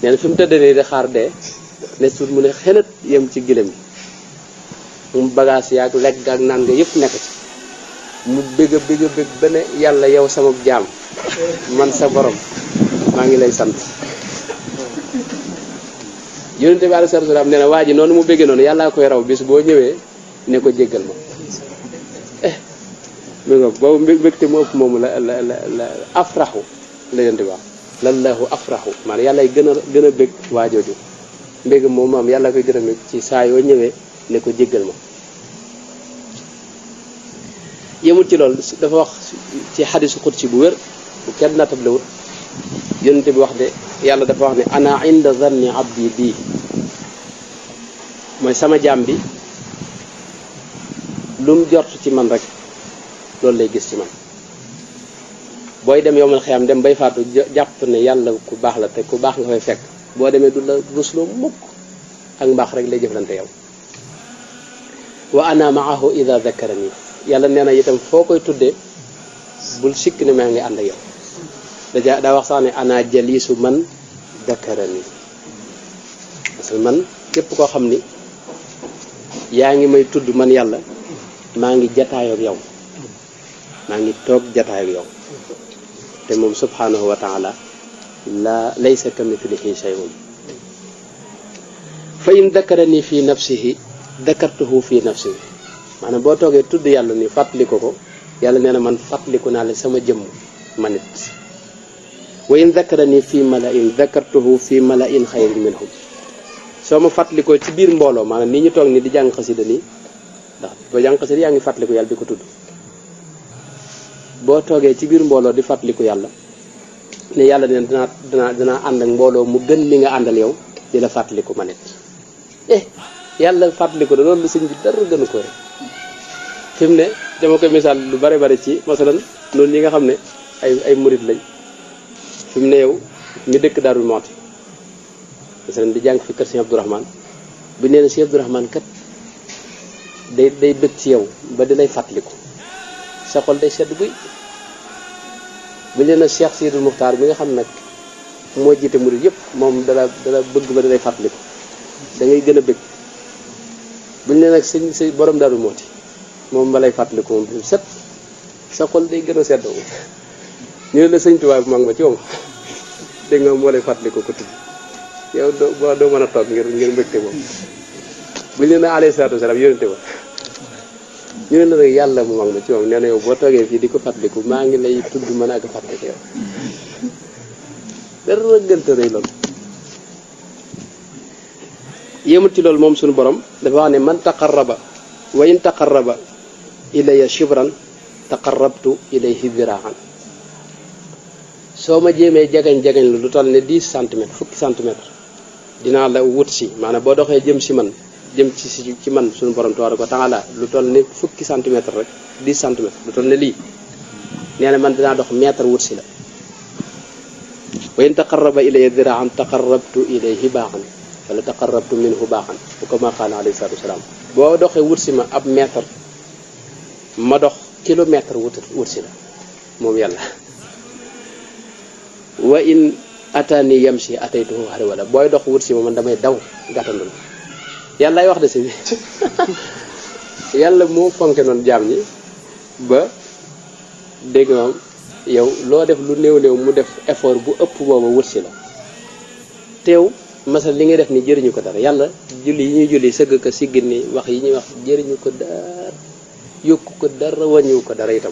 nee na fi mu tëdd nii di xaar dee ne suut mu ne xelat yem ci gileem gi mu bagage yaag lekk gaag naan nga yëpp nekk ci mu bëgg ba ne yàlla yow sama jaam man sa borom maa ngi lay sant. yonente bi alayhi salaatu salaam nee na waa ji noonu mu bëggee noonu yàllaa koy raw bis boo ñëwee ne ko jéggal ma mi nga boobu mbégte mu ëpp moomu la afraxu la yonente bi wax lallahu afraxu maanaam yàllay gën a bég waa jooju mbég moom maam yàlla koy gën a bég ci saa yoo ñëwee ne ko jéggal ma. yemul ci loolu dafa wax ci xadisu xudsi bu wér bu kenn nattablewut yonente bi wax de yàlla dafa wax ne ana inda zanni abdi bii mooy sama jaam bi lu mu jort ci man rek loolu lay gis ci man. booy dem yowmal xiyaam dem bay faatu jàpp ne yàlla ku baax la te ku baax nga fay fekk boo demee du la rusloo mukk ak mbaax rek lay jëflante yow. wa ana maahu ida zakarani yàlla nee na itam foo koy tuddee bul sikk ne maa ngi ànd ak yow. daa wax sax ne ana jalisu man dakarani parce que man képp koo xam ni yaa ngi may tudd man yàlla maa ngi jataayoo ak yow maa ngi toog jataayoo ak yow te moom subhanahu wa taala la laysa kamithlihi shay'un fa in dakarani fi nafsihi dakartuhu fi nafsi maanaam boo toogee tudd yàlla ni fàttaliku ko yàlla nee na man fàttaliku naa la sama jëmm man it wa in dakarani fi mala'in dakartuhu fi mala'in xayrin minhum soo ma fàttalikoo ci biir mbooloo maanaam nii ñu toog ni di jàng xasida nii ndax ba jàng xasida yaa ngi fàttaliku yàlla di ko tudd boo toogee ci biir mbooloo di fàttaliku yàlla ne yàlla ne danaa ànd ak mbooloo mu gën li nga àndal yow di la fàttaliku ma nit yàlla fàttaliku da loolu sëñ bi dara gënu ko rek fi mu ne dama koy misaal lu bari bari ci masalan noonu ñi nga xam ne ay murit lañ fi mu ne yow mi dëkk Daaru Muxti masalan di jàng fi kër Sëñ Abdourahmane bu nee na Sëñ Abdourahmane kat day bëgg ci yow ba di lay fàttaliku sa xol day sedd guy bu nee na Cheikh Sidul Muxtaar bi nga xam nag moo jiite murit yëpp moom dala bëgg ba di lay fàttaliku da ngay gën a bëgg bu ñu nee nag sëñ borom Daaru Muxti moom ba lay fàttaliku moom bi set sa xol day gën a sedd ñu ne la sëñ Tuubaa bu mag ba ci moom dégg nga moo lay fàttaliku ko tudd yow doo mën a toog ngir mbégte moom bu ñu ne alayhi salaatu wasalaam yónente ba ñu ne la nag yàlla mu mag ma ci moom nee na yow boo toogee fii di ko fàttaliku maa ngi lay tudd mën a ko fàttaliku yow dara gënta rëy loolu. yéemut ci loolu moom suñu borom dafa wax ne man taqarraba wa in taqarraba ilayya shibran taqarrabtu ilayhi ziraan soo ma jéemee jagañ lu toll ne 10 centimètres fukki centimètres dinaa la wut si maanaam boo doxee jëm ci man suñu borom tabaaraka wa taala lu toll ne fukki centimètres rek 10 centimètres lu toll ne lii nee na man dinaa dox mètre wut si la wa in taqarraba ilayya ziraan taqarrabtu ilayhi baaxan wala taqarrabtu minhu baaxan bu ko ma qaala alayhi salaatu wasalaam boo doxee wut si ma ab mètre ma dox kilomètre wut si la moom yàlla wa in atani yamshi ataytuhu harwala booy dox wut si ma man damay daw gàttandu la yàlla ay wax de si yàlla moo fonke noonu jaam ñi ba dégg moom yow loo def lu néew mu def effort bu ëpp booba wut si la teew masal li ngay def ni jëriñu ko dara yàlla julli yi ñuy julli sëgg ko siggit ni wax yi ñuy wax jëriñu ko dara yokku ko dara wàññiwu ko dara itam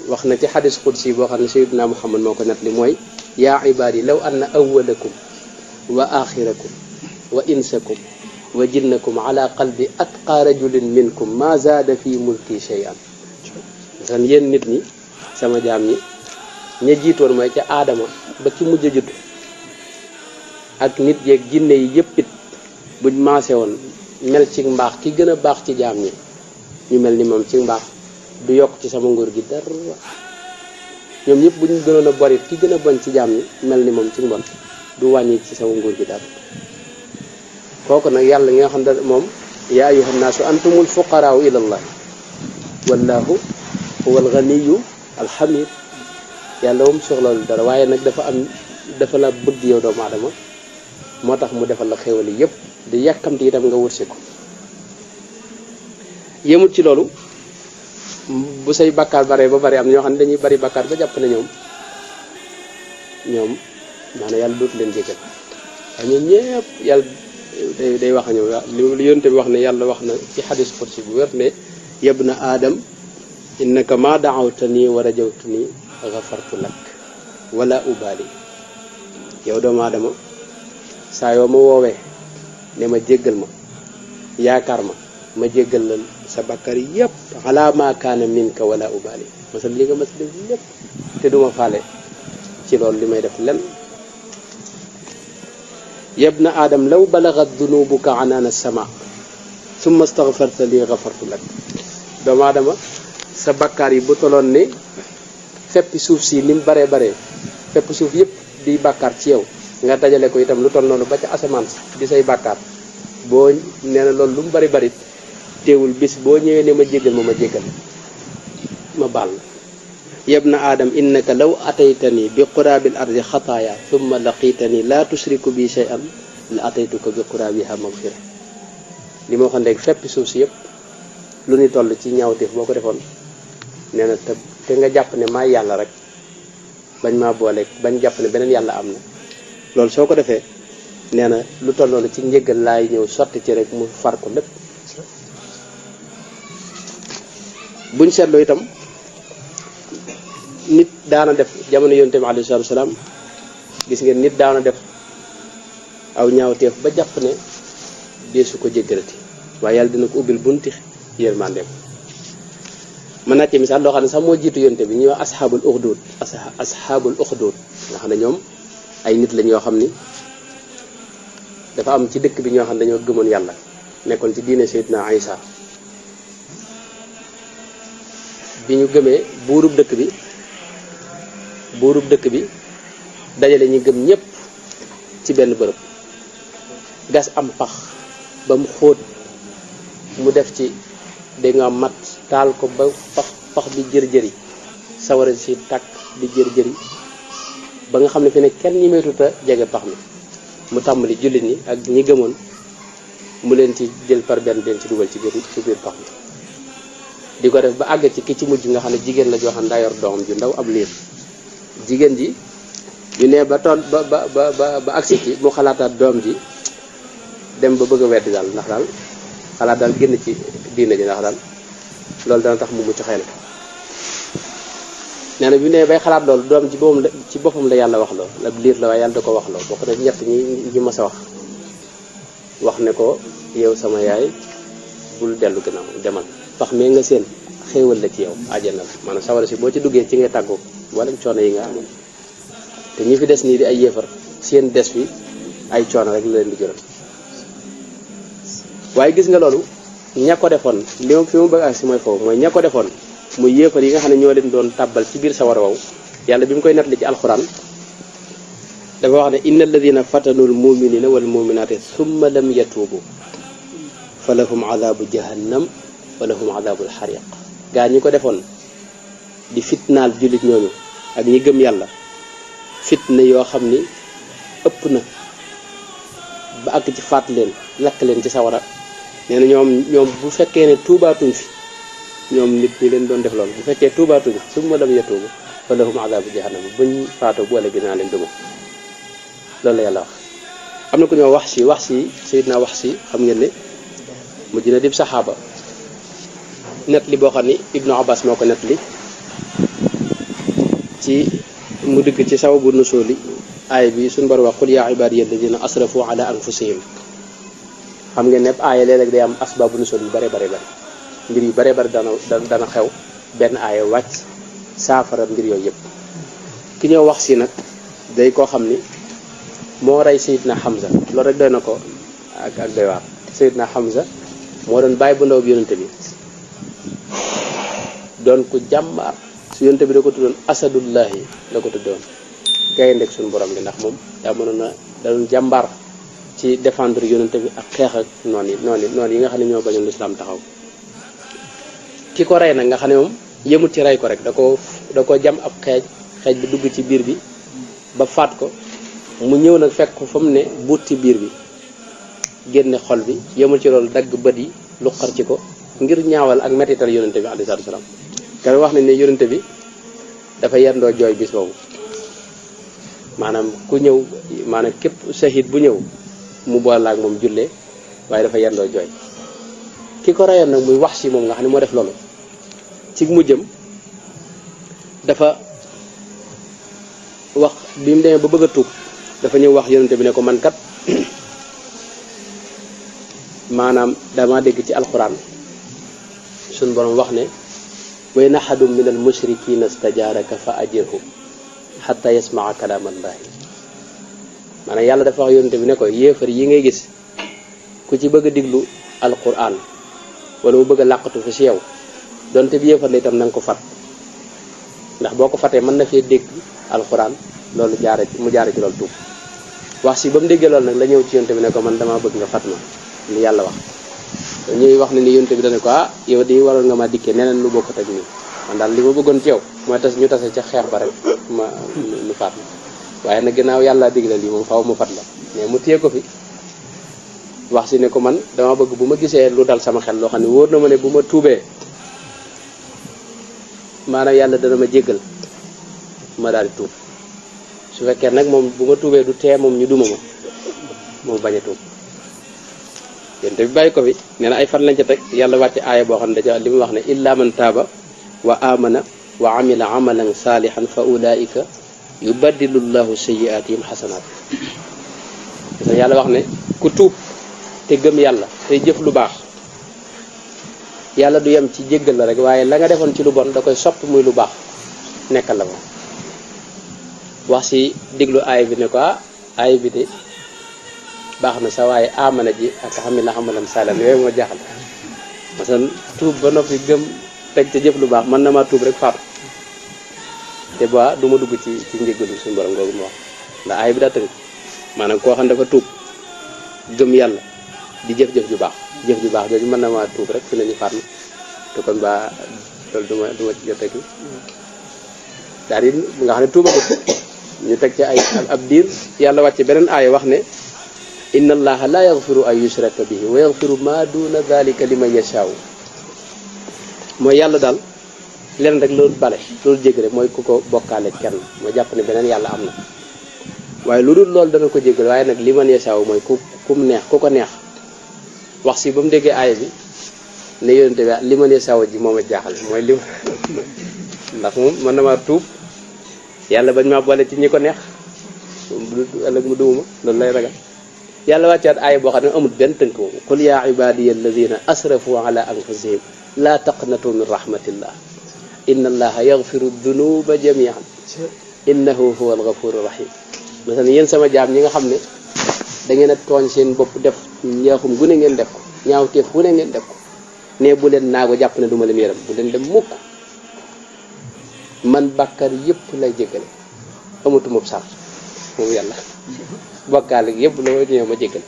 wax na ci xadis xudsi boo xam ne sayyidina Muhammad moo ko nettali mooy yaa ibaadi law anna awwalakum wa axirakum wa insakum wa jinnakum ala qalbi atqa rajulin minkum ma zaada fi mulki shay'an san yéen nit ñi sama jaam ñi ña jiitoon mooy ca aadama ba ki mujj a judd ak nit yeeg jinne yi yëpp it buñ maase woon mel ci mbaax ki gën a baax ci jaam ñi ñu mel ni moom ci mbaax du yokk ci sama nguur gi dara ñoom ñëpp bu ñu gënoon a borit ki gën a bon ci jaam ñi mel ni moom ci mbon du wàññi ci sama nguur gi dara kooku nag yàlla nga xam ne moom yaa ayyuhan naasu antumul fuqaraau ilallah wallahu huwal ganiyu alhamid yàlla moom soxlawul dara waaye nag dafa la bëgg yow doomu aadama moo tax mu defal la xéwal yi yëpp di yàkkamti itam nga wërsi ko yemut ci loolu bu say bakkaar bare ba bari am ñoo xam ne dañuy bari bakkaar ba jàpp ne ñoom maanaam yàlla dootu leen jéggal waaye ñoom ñëpp yàlla day wax a ñëw li yonte bi wax ne yàlla wax na ci xadis kursi bu wér ne yabna aadam innaka ma daawtani wa rajawtani gafartu lak wala ubali yow doomu aadama saa yoo ma woowee ne ma jéggal ma yaakaar ma jéggal la sa bakkar yépp ala ma kaana minka wala ubali masal li nga mas def lépp te duma faale ci loolu li may def lenn yabna aadam law balagat dunubuka anaana sama summa astaghfarta li gafartu lak doomu aadama sa bakkaar yi bu toloon ni feppi suuf si ni mu baree fepp suuf yëpp di bàkkaar ci yow nga dajale ko itam lu toll noonu ba ca asamaan di say bàkkaar boo nee na loolu lu mu bari teewul bis boo ñëwee ne ma jéggal ma jéggal ma baal la yabna aadam innaka law ataytani bi qurabil ardi xataaya thumma laqitani la tushriku bi shay'an la ataytuka bi qurabiha maghfira li ma waxoon léegi feppi suuf si yëpp lu ni toll ci ñaawteef boo ko defoon nee na te nga jàpp ne maay yàlla rek bañ maa boole bañ jàpp ne beneen yàlla am na loolu soo ko defee nee na lu toll noonu ci njëggal laay ñëw sotti ci rek mu far ko lépp buñ seetloo itam nit daana def jamono yonent bi alayhi salaatu wasalaam gis ngeen nit daana def aw ñaawteef ba jàpp ne deesu ko jéggalati waaye yàlla dina ko ubbil bunti yërmandeem mën naa ci misaal loo xam ne sax moo jiitu yonte bi ñuy wax asxaabul uxdud nga xam ne ñoom ay nit lañ yoo xam ni dafa am ci dëkk bi ñoo xam ne dañoo gëmoon yàlla nekkoon ci diine Seydina Isa bi ñu gëmee buurub dëkk bi dajale ñi gëm ñépp ci benn bërëb gas am pax ba mu xóot mu def ci dégg nga mat taal ko ba pax bi jër-jëri sawara si tàkk di jër-jëri ba nga xam ne fi ne kenn ñi meetuta jege pax mi mu tàmbali jullit ñi ak ñi gëmoon mu leen ci jël par benn leen ci dugal ci biir pax mi di ko def ba àgg ci ki ci mujj nga xam ne jigéen la joo xam ne daa yor doomam ju ndaw ab liir jigéen ji ñu ne ba tool ba agsi ci mu xalaataat doom ji dem ba bëgg a weddi daal ndax daal xalaat daal génn ci diine ji ndax daal loolu dana tax mu mucc xëy na nee na bi ne bay xalaat loolu doom ci boppam la yàlla wax loo la liir la waaye yàlla da ko wax loo bokk na ñett ñi mas a wax ne ko yow sama yaay bul dellu gannaaw demal pax mee nga seen xéewal la ci yow àjjana la maanaam sawara si boo ci duggee ci ngay tàggoo wala coono yi nga amoon te ñi fi des nii di ay yéefar seen des fi ay coono rek la leen di jural waaye gis nga loolu ña ko defoon li ma fi mu bëgg ak si mooy foofu mooy ña ko defoon muy yéefar yi nga xam ne ñoo leen doon tàbbal ci biir sawara wow yàlla bi mu koy nettali ci alxuraan dafa wax ne inna alladina fatanul muminina wal muminati thumma lam yatuubu fa lahum adabu jahannam wa lahum adabul xariq gaa ñi ko defoon di fitnaal jullit ñooñu ak ñi gëm yàlla fitna yoo xam ni ëpp na ba àgg ci faat leen lakk leen ci sawara nee na ñoom bu fekkee ne tuubaatuñ fi ñoom nit ñi leen doon def loolu bu fekkee tuubaatuñ summa lam yatuubu fa lahum adabu jahannam buñ faatoo bu ëllëgee dinaa leen duma loolu la yàlla wax. am na ku ñoo wax si Seydina wax si xam ngeen ne mujj na dib saxaaba net li boo xam ni Ibnu Abbas moo ko net li ci mu dëkk ci sababu nusuuli aaya bi suñu borom wax qul yaa ibaadiya alladina asrafu ala anfusihim xam ngeen nepp aaya léeg-léeg day am asbaabu nusul yu bare bare bare mbir yu bare bare dana xew benn aaya wàcc saafara mbir yooyu yëpp ki ñëw wax si nag day koo xam ni moo rey Seydina Hamza loolu rek doy na ko ak doy waar Seydina Hamza moo doon bàyyi bu ndaw bi yonente bi doon ko jàmbaar su yonente bi da ko tuddoon asadullahi la ko tuddoon gayndeg suñu borom bi ndax moom daa mënoon a da doon jàmbaar ci défendre yonente bi ak xeex ak noon yi nga xam ne ñoo bañoon lislaam taxaw ki ko rey nag nga xam ne moom yëmut ci rey ko rek da ko jam ab xeej bi dugg ci biir bi ba faat ko mu ñëw nag fekk ko fa mu ne buut ci biir bi génne xol bi yëmul ci loolu dagg bët yi lu xar ci ko ngir ñaawal ak mettital yonente bi alayhi salaam kenn wax nañ ne yonente bi dafa yendoo jooy bis boobu maanaam ku ñëw maanaam képp shahid bu ñëw mu boole ak moom jullee waaye dafa yendoo jooy ki ko reyoon nag muy wax si moom nga xam ne moo def loolu ci mujjam dafa wax bi mu demee ba bëgg a tuub dafa ñëw wax yonente bi ne ko man kat maanaam dama dégg ci alquran suñ borom wax ne wa in ahadun min al mushrikina stajaaraka fa ajirhu hatta yasmaa kalaamallahi maanaam yàlla dafa wax yonente bi ne ko yéefar yi ngay gis ku ci bëgg a diglu alquran wala mu bëgg a làqatu fi si yow donte bi yéefar la itam na nga ko fat ndax boo ko fatee mën na fee dégg alquran loolu mu jaare ci loolu tuub wax si ba mu déggee loolu nag la ñëw ci yonte bi ne ko man damaa bëgg nga fat ma li yàlla wax ñuy wax ne ni yonte bi dane ko yow di waroon nga ma dikkee neneen lu bokkut ak nii man daal li ma bëggoon ci yow mooy ñu tase ca xeex ba rek mu faat ma waaye nag ginnaaw yàlla digle lii moom faaw mu fat la mais mu téye ko fi wax si ne ko man dama bëgg bu ma gisee lu dal sama xel loo xam ne wóor na ma ne bu ma tuubee maanaam yàlla dana ma jéggal ma daal di tuub su fekkee nag moom bu ma tuubee du tee moom ñu duma ma moom bañ a tuub yéen tamit bàyyi ko fi nee na ay fan lañ ca teg yàlla wàcce aaya boo xam ne daca li mu wax ne illa man taaba wa amana wa amila amalan salihan fa ulaika yubaddilu llahu sayyiatihim hasanat parce que yàlla wax ne ku tuub te gëm yàlla tey jëf lu baax yàlla du yem ci jéggal la rek waaye la nga defoon ci lu bon da koy sopp muy lu baax nekkal la ko wax si diglu aay bi ne ko aay bi de baax na sa waaye amana ji ak xam ne la xamalan salam yooyu moo jaaxal masalan tuub ba noppi gëm teg ca jëf lu baax mën na maa tuub rek faatu te ba du ma dugg ci njéggalu suñu borom googu mu wax ndax aay bi daa tënk maanaam koo xam dafa tuub gëm yàlla di jëf-jëf ju baax jooju mën na maa tuub rek fi nañu faat na te kon ba loolu du ma ci jotee ki daal di nga xam ne tuubagut ñu teg ci ay ab diir yàlla wàcce beneen aaya wax ne inna allaha la yaghfiru an yushraka bihi wa yaghfiru ma duna dhalika liman yashaaw mooy yàlla daal leen rek loolu bale loolu jégg rek mooy ku ko bokkaale kenn moo jàpp ne beneen yàlla am na waaye lu dul loolu dana ko jéggal waaye nag liman yashaaw mooy kum neex ku ko neex wax si ba mu déggee aaya bi ne yonente bi liman yashaaw ji moom a jaaxal mooy lim ndax moom mën na maa tuub yàlla bañ maa boole ci ñi ko neex ëllëg mu duuma loolu lay ragal yàlla wàccaat aaya boo xam ne amul benn tënk moom qul yaa ibadiya alladina asrafu ala anfusihim la taqnatu min rahmatillah inna allaha yaghfiru dunuba jamian innahu huwa alghafuru rahim masalan yéen sama jaam ñi nga xam ne da ngeen a tooñ seen bopp def ñeexum gu ne ngeen def ko ñaawteef gu ne ngeen def ko ne bu leen naago jàpp ne du ma leen yërëm bu leen dem mukk man bàkkar yëpp lay jéggale amatuma sart moom yàlla bokkaale yëpp la way ñëw ma jéggale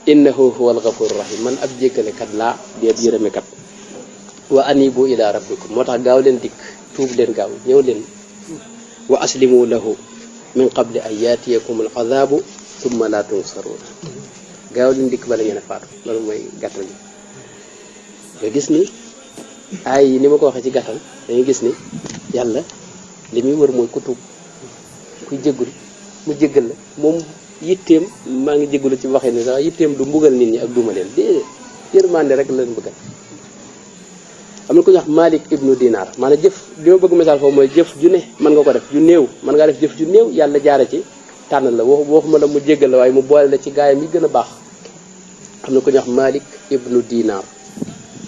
innahu huwal ghafurur rahim man ab jéggalekat laa di ab yërëmekat wa anibu ila rabbikum moo tax gaaw leen dikk tuub leen gaaw ñëw leen wa aslimu lahu min qabli an yatiyakum al azabu thumma la tunsaruna gaaw leen dikk bala ngeen a faatu loolu mooy gàttal bi nga gis ni ay yi ni ma ko waxee ci gàttal dañuy gis ni yàlla li muy wër mooy ku tuub kuy jéggul mu jéggal la moom yitteem maa ngi jéggalu ci waxee ni sax yitteem du mbugal nit ñi ak duma leen déedéet yërmande rek la leen bëggal am na ku ñuy wax Malik ibnu Dinar maanaam jëf li ma bëgg misaal foofu mooy jëf ju ne mën nga ko def ju néew mën ngaa def jëf ju néew yàlla jaare ci tànn la waxuma la mu jéggal la waaye mu boole la ci gaayam yi gën a baax am na ku ñuy wax Malik ibnu Dinar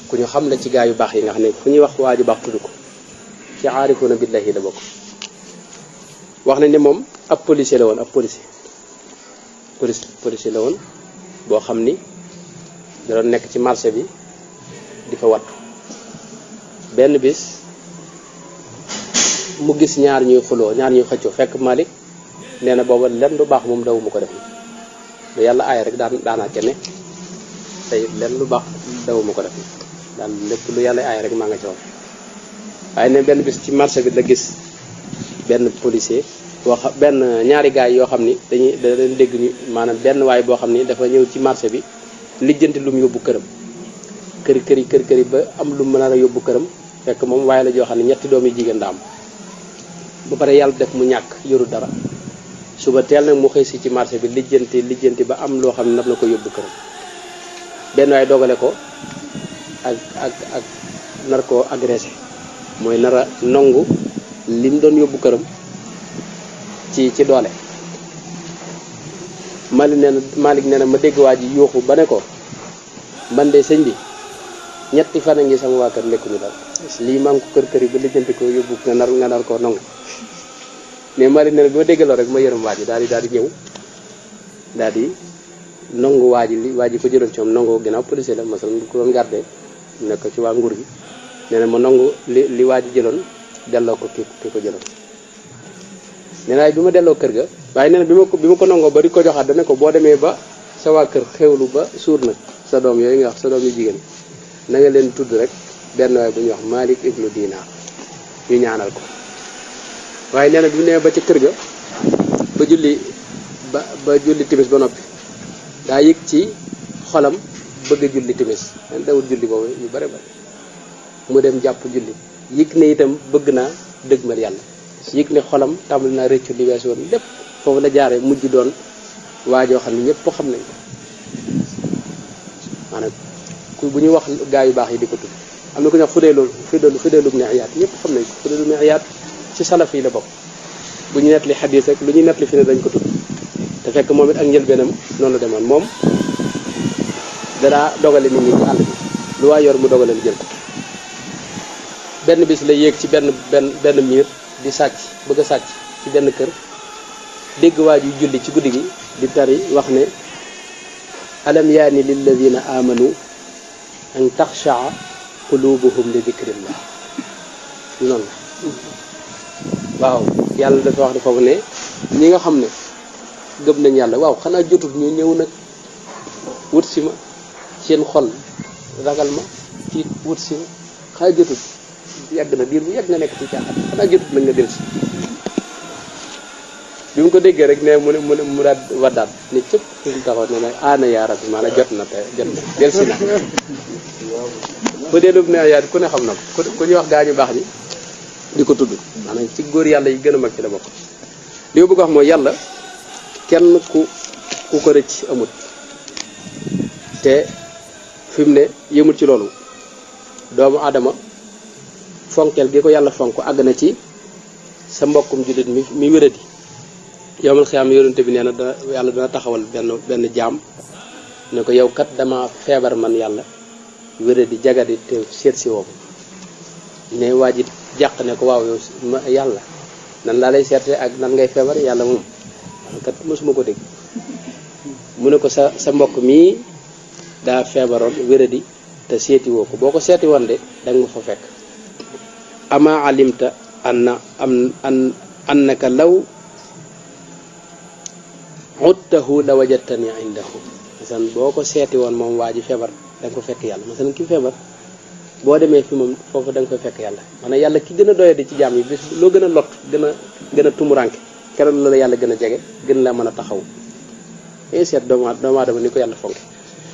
ku ñu xam la ci gaay yu baax yi nga xam ne fu ñuy wax waa ju baax tudd ko ci aarifuna billahi la bokk wax nañ ne moom ab policier la woon ab policier la woon boo xam ni da doon nekk ci marché bi di fa wattu benn bis mu gis ñaar ñuy xuloo ñaar ñuy xëccoo fekk Malik nee na booba lenn lu baax moom dawuma ko def lu yàlla aaya rek daanaa ca ne tey lenn lu baax dawuma ko def daal lépp lu yàlla aaya rek maa nga ci woon waaye ne benn bis ci marché bi la gis benn policier benn ñaari gaay yoo xam ni da leen dégg ñu maanaam benn waay boo xam ni dafa ñëw ci marché bi lijjanti lu mu yóbbu këram kër ba am lu mu mën a yóbbu këram fekk moom waaye la joo xam ne ñetti doom yi jigéen da am ba pare yàlla def mu ñàkk yoru dara suba teel nag mu xëy si ci marché bi lijjanti ba am loo xam ne nar na ko yóbbu këram benn waay dogale ko ak nar koo agressé mooy nar a nongu li mu doon yóbbu këram ci doole Malik nee na ma dégg waa ji yuuxu ba ne ko man de sëñ bi ñetti fan a ngi sama waa kër lekkuñu dara lii maa ngi ko kër yi ba lijjanti ko yóbbu nga nar koo nangu mais Malik nee na bi ma déggaloo rek ma yërëm waa ji daal di ñëw daal di nangu waa ji ko jëloon ci moom nangu ginnaaw policier la masalan ku doon gardé nekk ci waa nguur gi nee na ma nangu li waa ji jëloon delloo ko ki ko jëloon nee na bi ma delloo kër ga waaye nee na bi ma ko nangoo ba di ko joxaat dana ko boo demee ba sa waa kër xewlu ba suur nag sa doom yooyu nga wax sa doom yu jigéen na nga leen tudd rek benn waay bu ñuy wax Malik ibnu Dinar ñu ñaanal ko waaye nee na bi mu nee ba ca kër ga ba julli timis ba noppi daa yëg ci xolam bëgg a julli timis dawul julli boobu yu bare bare mu dem jàpp julli yëg ne itam bëgg naa dëgmal yàlla yëg ne xolam tàmbali naa rëccu li weesu woon lépp foofu la jaare mujj doon waajoo xam ne ñëpp xam nañ ko maanaam bu ñuy wax gaa yu baax yi di ko tudd am na ku ñuy wax Fudayl ibn Iyaad ñëpp xam nañ ko Fudayl ibn Iyaad ci salaf yi la bokk bu ñu nettali xadiis rek lu ñuy nettali fi ne dañ ko tudd te fekk moom it ak njëlbeenam noonu la demoon moom danaa dogale nit ñi ci àll bi lu waay yor mu dogaleen jël ko benn bis la yéeg ci benn miir di sàcc bëgg a sàcc ci benn kër dégg waa ji julli ci guddi gi di tari wax ne alam yaani lilladina amanu an taxshaa qulubuhum li dikrillah noonu la waaw yàlla dafa wax ne foofu ne ñi nga xam ne gëm nañ yàlla waaw xanaa jotul ñu ñëw nag wut si ma seen xol ragal ma tiit wut si ma xanaa jotul yàgg na diir bu yàgg nga nekk ci caaxaan xanaa jotut nag nga dellusi bi mu ko déggee rek ne mu daal waddaat ne cëpp fi mu taxaw ne nag aana yaa rabbi maanaam jot na dellusi na bu dee lu ne yaa ku ne xam na ko ku ñuy wax gaañu baax ñi di ko tudd maanaam ci góor yàlla yi gën a mag ci la bokk li ma bëgg wax mooy yàlla kenn ku ko rëcc amut te fi mu ne yëmul ci loolu doomu aadama fonkeel gi ko yàlla fonk àgg na ci sa mbokkum jullit mi wéradi yowmal xiyaam yonente bi nee na yàlla dana taxawal benn jaam ne ko yow kat dama feebar man yàlla wéradi jagadi te seet si woo ne waa ji jàq ne ko waaw yow yàlla nan laa lay seete ak nan ngay feebar yàlla moom kat mosuma ko dégg mu ne ko sa mbokk mii daa feebaroon wéradi te seeti woo ko boo ko seeti woon de danga ma fa fekk ama alimta annaka law uttahu la wajadtani indahu masalan boo ko seeti woon moom waa ji feebar da nga ko fekk yàlla masalan ki feebar boo demee fi moom foofu da nga koy fekk yàlla maanaam yàlla ki gën a doyadi ci jaam yi bis loo gën a lot gën a tumuranke keroog la yàlla gën a jege gën la mën a taxaw seet doomu aadama ni ko yàlla fonke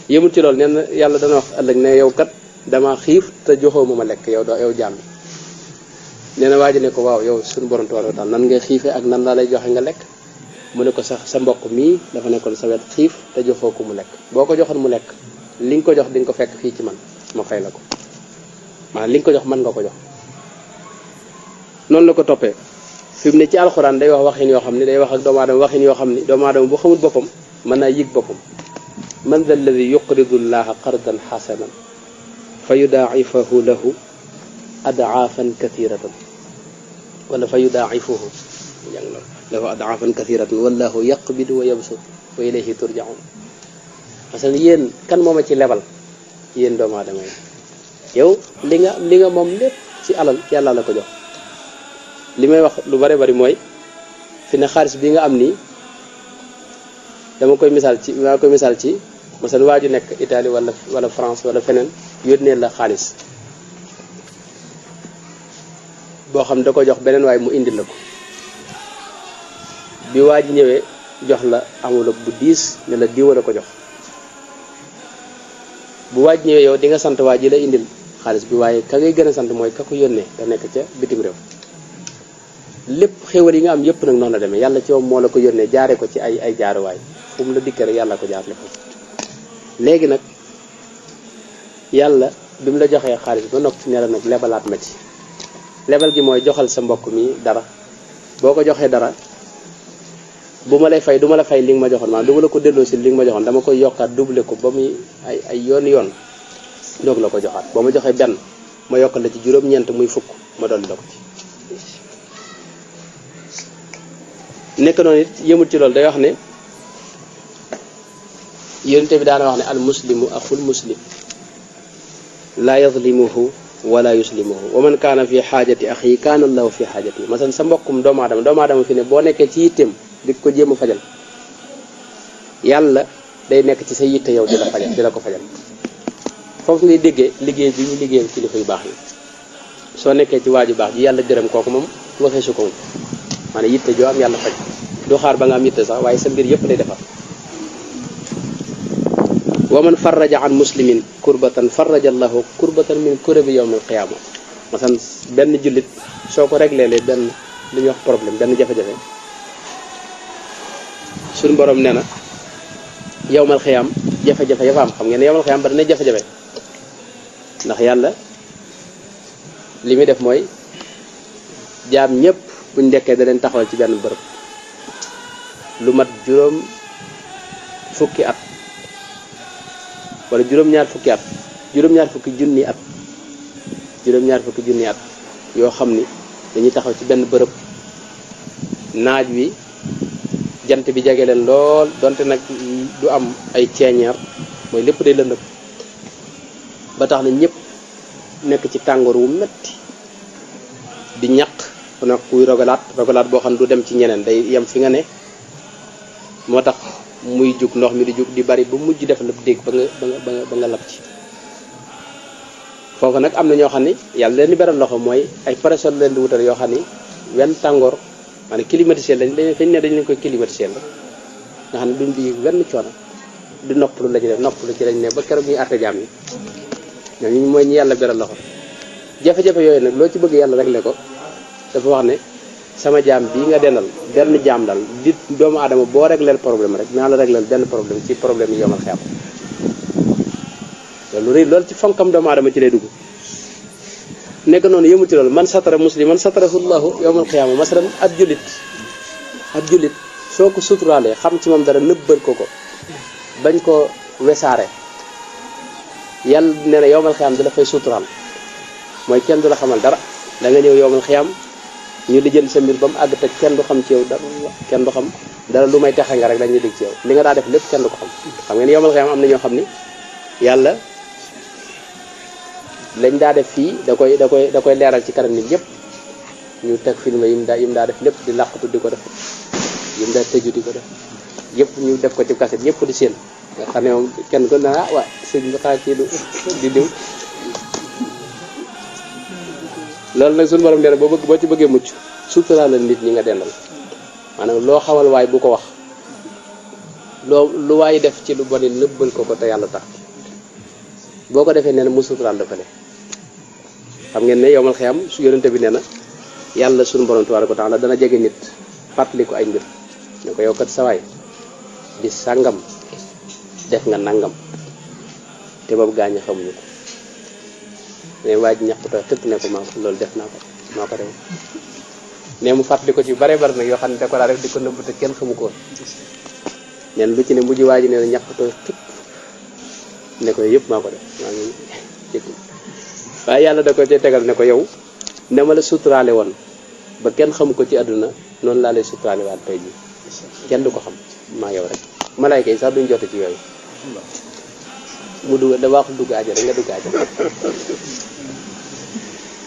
yëmul ci loolu nee na yàlla dana wax ëllëg ne yow kat dama xiif te joxoo ma lekk yow jaam bi nee na waa ji ne ko waaw yow suñu borom tabaaraka wa taala nan ngay xiifee ak nan laa lay joxe nga lekk mu ne ko sax sa mbokk mii dafa nekkoon sa wet xiif te joxoo ko mu lekk boo ko joxoon mu lekk li nga ko jox di nga ko fekk fii ci man ma fay la ko maanaam li nga ko jox mën nga ko jox noonu la ko toppee fi mu ne ci alxuraan day wax waxin yoo xam ne day wax ak doomu aadama waxin yoo xam ne doomu aadama bu xamul boppam mën naa yëg boppam man dha alladi yuqridu llaha qardan xasanan fa yudaa'ifahu lahu adaafan kathiratan wala fa yudaa'ifuhu jàng loolu lahu adaafan kathiratan wallahu yaqbidu wa yabsut wa ilayhi turjaun parce que yéen kan mooma ci lebal yéen doomu aadama yi yow li nga moom lépp ci alal yàlla la ko jox li may wax lu bari bari mooy fi ne xaalis bi nga am nii dama koy misaal ci masalan waa ju nekk Italie wala France wala feneen yónnee la xaalis boo xam da ko jox beneen waaye mu indil la ko bi waa ji ñëwee jox la enveloppe bu diis ne la diwa la ko jox bu waa ji ñëwee yow di nga sant waa ji la indil xaalis bi waaye ka ngay gën a sant mooy ka ko yónnee da nekk ca bitim réew lépp xéwal yi nga am yëpp nag noonu la demee yàlla ci moom moo la ko yónnee jaare ko ci ay jaaruwaay fu mu la dikkee rek yàlla ko jaarale foofu léegi nag yàlla bi mu la joxee xaalis ba noppi ne la nag lebalaat ma ci lebal gi mooy joxal sa mbokk mi dara boo ko joxee dara bu ma lay fay du ma la fay li nga ma joxoon maanaam du ma la ko delloo si li nga ma joxoon dama koy yokkaat doublé ko ba muy ay yoon doog la ko joxaat boo ma joxee benn ma yokkal la ci juróom-ñeent muy fukk ma dolli la ko ci nekk noonu it yëmul ci loolu day wax ne yonent bi daana wax ne al muslimu axul muslim laa yazlimuhu wala yuslimuhu wa man kaana fi xaajati axi kaana allahu fi xaajati masalan sa mbokkum doomu aadama fi ne boo nekkee ci yitteem di ko jéem a fajal yàlla day nekk ci sa yitte yow di la ko fajal foofu ngay déggee liggéey bi ñu liggéeyal kilifa yu baax yi soo nekkee ci waaju baax ji yàlla gërëm kooku moom waxee su ko moom maanaam yitte joo am yàlla faj du xaar ba nga am yitte sax waaye sa mbir yëpp lay defar wa man farraja an muslimin kurbatan farraja allahu kurbatan min kurabi yawm al qiyama masan benn jullit soo ko réglé lee benn li ñuy wax problème benn jafe-jafe suñu borom nee na yawmal xiyaam jafe-jafe ya fa am xam ngeen ne yawmal xiyaam bari na jafe-jafe ndax yàlla li muy def mooy jaam ñëpp buñ dekkee da leen taxawal ci benn bërëb lu mat juróom fukki at wala juróom-ñaar fukki junni at yoo xam ni dañuy taxaw ci benn bërëb naaj wi jant bi jege leen lool donte nag du am ay ceeñeer mooy lépp day lëndëm ba tax na ñëpp nekk ci tàngoor wu metti di ñaq ku nekk kuy rogalaat boo xam ne du dem ci ñeneen day yem fi nga ne moo tax muy jug ndox mi di jug di bari ba mujj def la dégg ba nga lab ci foofu nag am na ñoo xam ne yàlla leen di beral loxo mooy ay parasol leen di wutal yoo xam ni wenn tàngoor maanaam climatisé dañ leen koy climatisé la nga xam ne duñ di wenn coono di noppalu la ci def noppalu ci lañ ne ba keroog ñuy àtte jaam yi ñooñu mooy ñi yàlla beral loxo jafe-jafe yooyu nag loo ci bëgg yàlla réglé ko dafa wax ne sama jaam bii nga dendal benn jaam dal di doomu aadama boo régleel problème rek naa la régleel benn problème ci problème yi yomal xeam loolu ci fonkam doomu aadama ci lay dugg nekk noonu yëmu ci loolu man satara musliman satarahu llahu yawmal qiyaama masalan ab jullit soo ko suturaalee xam ci moom dara nëbbal ko bañ ko wesaare yàlla nee na yawmal qiyaama da la fay suturaal mooy kenn du la xamal dara da nga ñëw yawmal qiyaama ñu li jël sa mbir ba mu àgg te kenn du xam ci yow dara kenn du xam dara lu may texe nga rek dañuy dégg ci yow li nga daa def lépp kenn du ko xam ngeen yawmal qiyaama am na ñoo xam ni yàlla lañ daa def fii da koy leeral ci kanam nit ñëpp ñu teg film yim daa def lépp di làqatu di ko def yim daa tëju di ko def yëpp ñu def ko ci kaset ñëpp di seen nga xam ne moom kenn ko na waa sëñ bi xaa kii di diw loolu nag suñu borom nee na boo ci bëggee mucc suturaalal nit ñi nga dendal maanaam loo xamal waay bu ko wax lu waay def ci lu bon it nëbbal ko te yàlla tax boo ko defee nee na mu suturaal dafale xam ngeen ne yowmal xiyam su yonente bi nee na yàlla suñu borom tabaaraka wa taala dana jege nit fàttali ko ay mbir ne ko yow kat sawaay bis sàngam def nga nangam te boobu gaañe xamuñu ko ne waaj ñaqutoo tëkk ne ko loolu def naa ko maa ko def ne mu fàttali ko ci bare bare nag yoo xam ne da ko daa def di ko nëbb te kenn xamu ko woon neen lu ci ne mujj waa ji nee na ñaqutoo tëkk ne ko yëpp maa ko def maa ngi jëkk waaye yàlla da ko ci tegal ne ko yow ne ma la suturaale woon ba kenn xamu ko ci àdduna noonu laa lay suturaale waat tey ji kenn du ko xam maa yow rek malaayka yi sax duñ jote ci yooyu mu dugg da waxul dugg àjjana nga dugg àjjana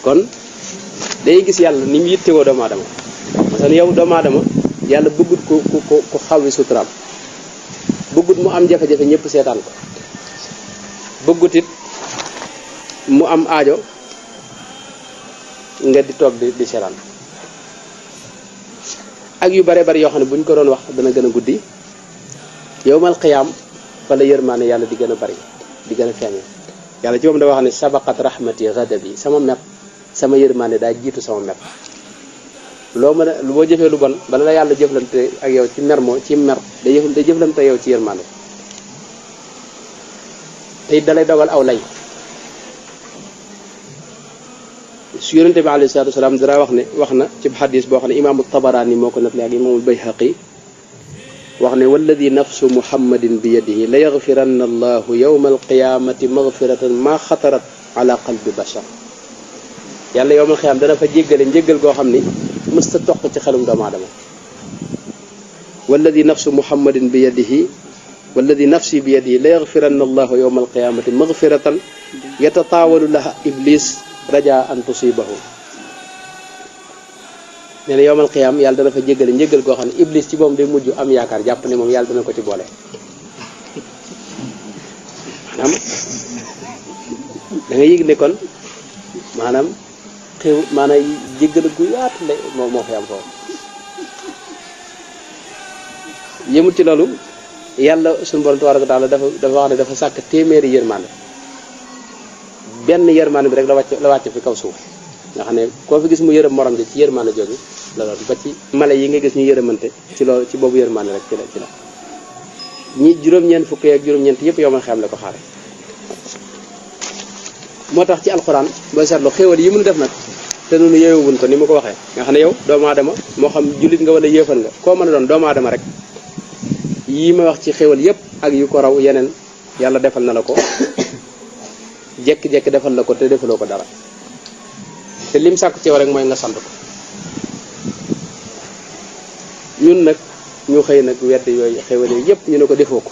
kon day gis yàlla ni mu yittewoo doomu aadama parce que yow doomu aadama yàlla bëggut ko xawwi suturaam bëggut mu am jafe-jafe ñëpp seetaan ko bëggut it mu am aajo nga di toog di seetaan ak yu bare bari yoo xam ne bu ñu ko doon wax dana gën a guddi yowmal qiyaam fa la yërmaane yàlla di gën a bari di gën a feeñee yàlla ci moom da wax ne sabaqat rahmati ghadabi sama mer sama yërmaane daa jiitu sama mer loo mën a boo jëfee lu bon bala la yàlla jëflante ak yow ci mer ci mer day jëflante yow ci yërmaane te it dalay dogal aw lay su yonente bi alayhi salaatu wasalaam dara wax na ci xadis boo xam ne imaamu Tabaraani moo ko nettali ak imaamul Bayhaqi wax ne walladi nafsu muhammadin bi yadihi la yaxfiranna allahu yawma alqiyamati magfiratan ma xatarat ala qalbi bashar yàlla yowmal qiyaam dana fa jéggale njéggal goo xam ni mësta toq ci xelum doomu aadama walladi nafsu muhammadin bi yadihi walladi nafsi bi yadihi la yaxfiranna allahu yawma alqiyamati magfiratan yatataawalu laha iblis raja an tusibahu nee na yowmal qiyaam yàlla dana fa jéggale njéggal goo xam ne iblis ci moom day mujj am yaakaar jàpp ne moom yàlla dana ko ci boole maanaam da nga yëg ne kon maanaam jéggal gu yaatu la moo fi am foofu yëmul ci loolu yàlla suñu borom tabaaraka wa taala dafa wax ne dafa sàkk téeméeri yërmande benn yërmande bi rek la wàcc fi kaw suuf nga xam ne koo fi gis mu yërëm morom ji ci yërmande jooju la doon ba ci mala yi nga gis ñu yërëmante ci loolu ci boobu yërmande rek ci la ñi juróom-ñeent fukk ak juróom-ñeent yëpp yow man xam la ko xaare moo tax ci alxuraan booy seetlu xéewal yi mënu def nag te noonu yeewuñ ko ni ma ko waxee nga xam ne yow doomu aadama moo xam jullit nga wala yéefal nga koo mën a doon doomu aadama rek yii ma wax ci xéewal yëpp ak yu ko raw yeneen yàlla defal na la ko jekki-jekki defal la ko te defaloo ko dara te lim sàkku ci yow rek mooy nga sant ko ñun nag ñu xëy nag wedd yooyu xéewal yooyu yëpp ñu ne ko defoo ko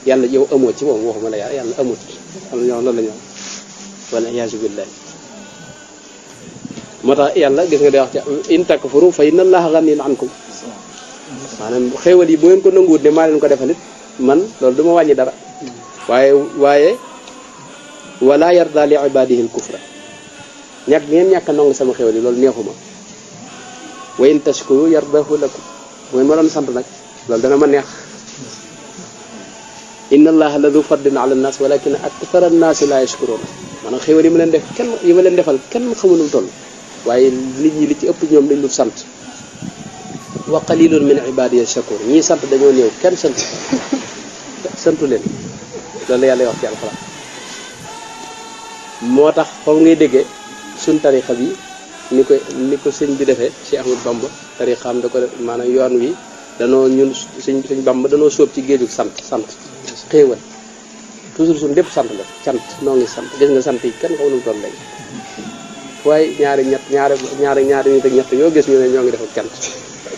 yàlla yow amoo ci moom waxuma la yàlla amut am na ñoo loolu la ñu wala iyaasu billahi moo tax yàlla gis nga day wax ci in takfuru fa inna allaha ghaniyyun ankum maanaam xéewal yi bu ngeen ko nanguwut ne maa leen ko defalit man loolu du ma wàññi dara waaye wala yarda li ibadihi al kufra ngeen ñàkk a nangu sama xéewal yi loolu neexuma wa in tashkuru yardahu lakum bu ngeen ma doon sant nag loolu dana ma neex inna allaha la du fadlin ala nnas walakin akthara nnaasi la yashkuruna maanaam xéewal yi ma leen defal kenn xamul nu mu toll waaye nit ñi li ci ëpp ñoom dañ lu sant wa qalilun min ibadiya shakur ñii sant dañoo néew kenn santu leen loolu yàlla wax ci alxuraan moo tax foofu ngay déggee suñ tarixa bi ni ko sëñ bi defee Cheikh Ahmadou Bamba tarixaam da ko def maanaam yoon wi danoo ñun suñ Bamba danoo sóob ci géejug sant xéewal toujours suñ lépp sant la cant noo ngi sant gis nga sant yi kenn xaw nu mu toll léegi waaye ñaari nit ak ñett yoo gis ñu ne ñoo ngi def ak cant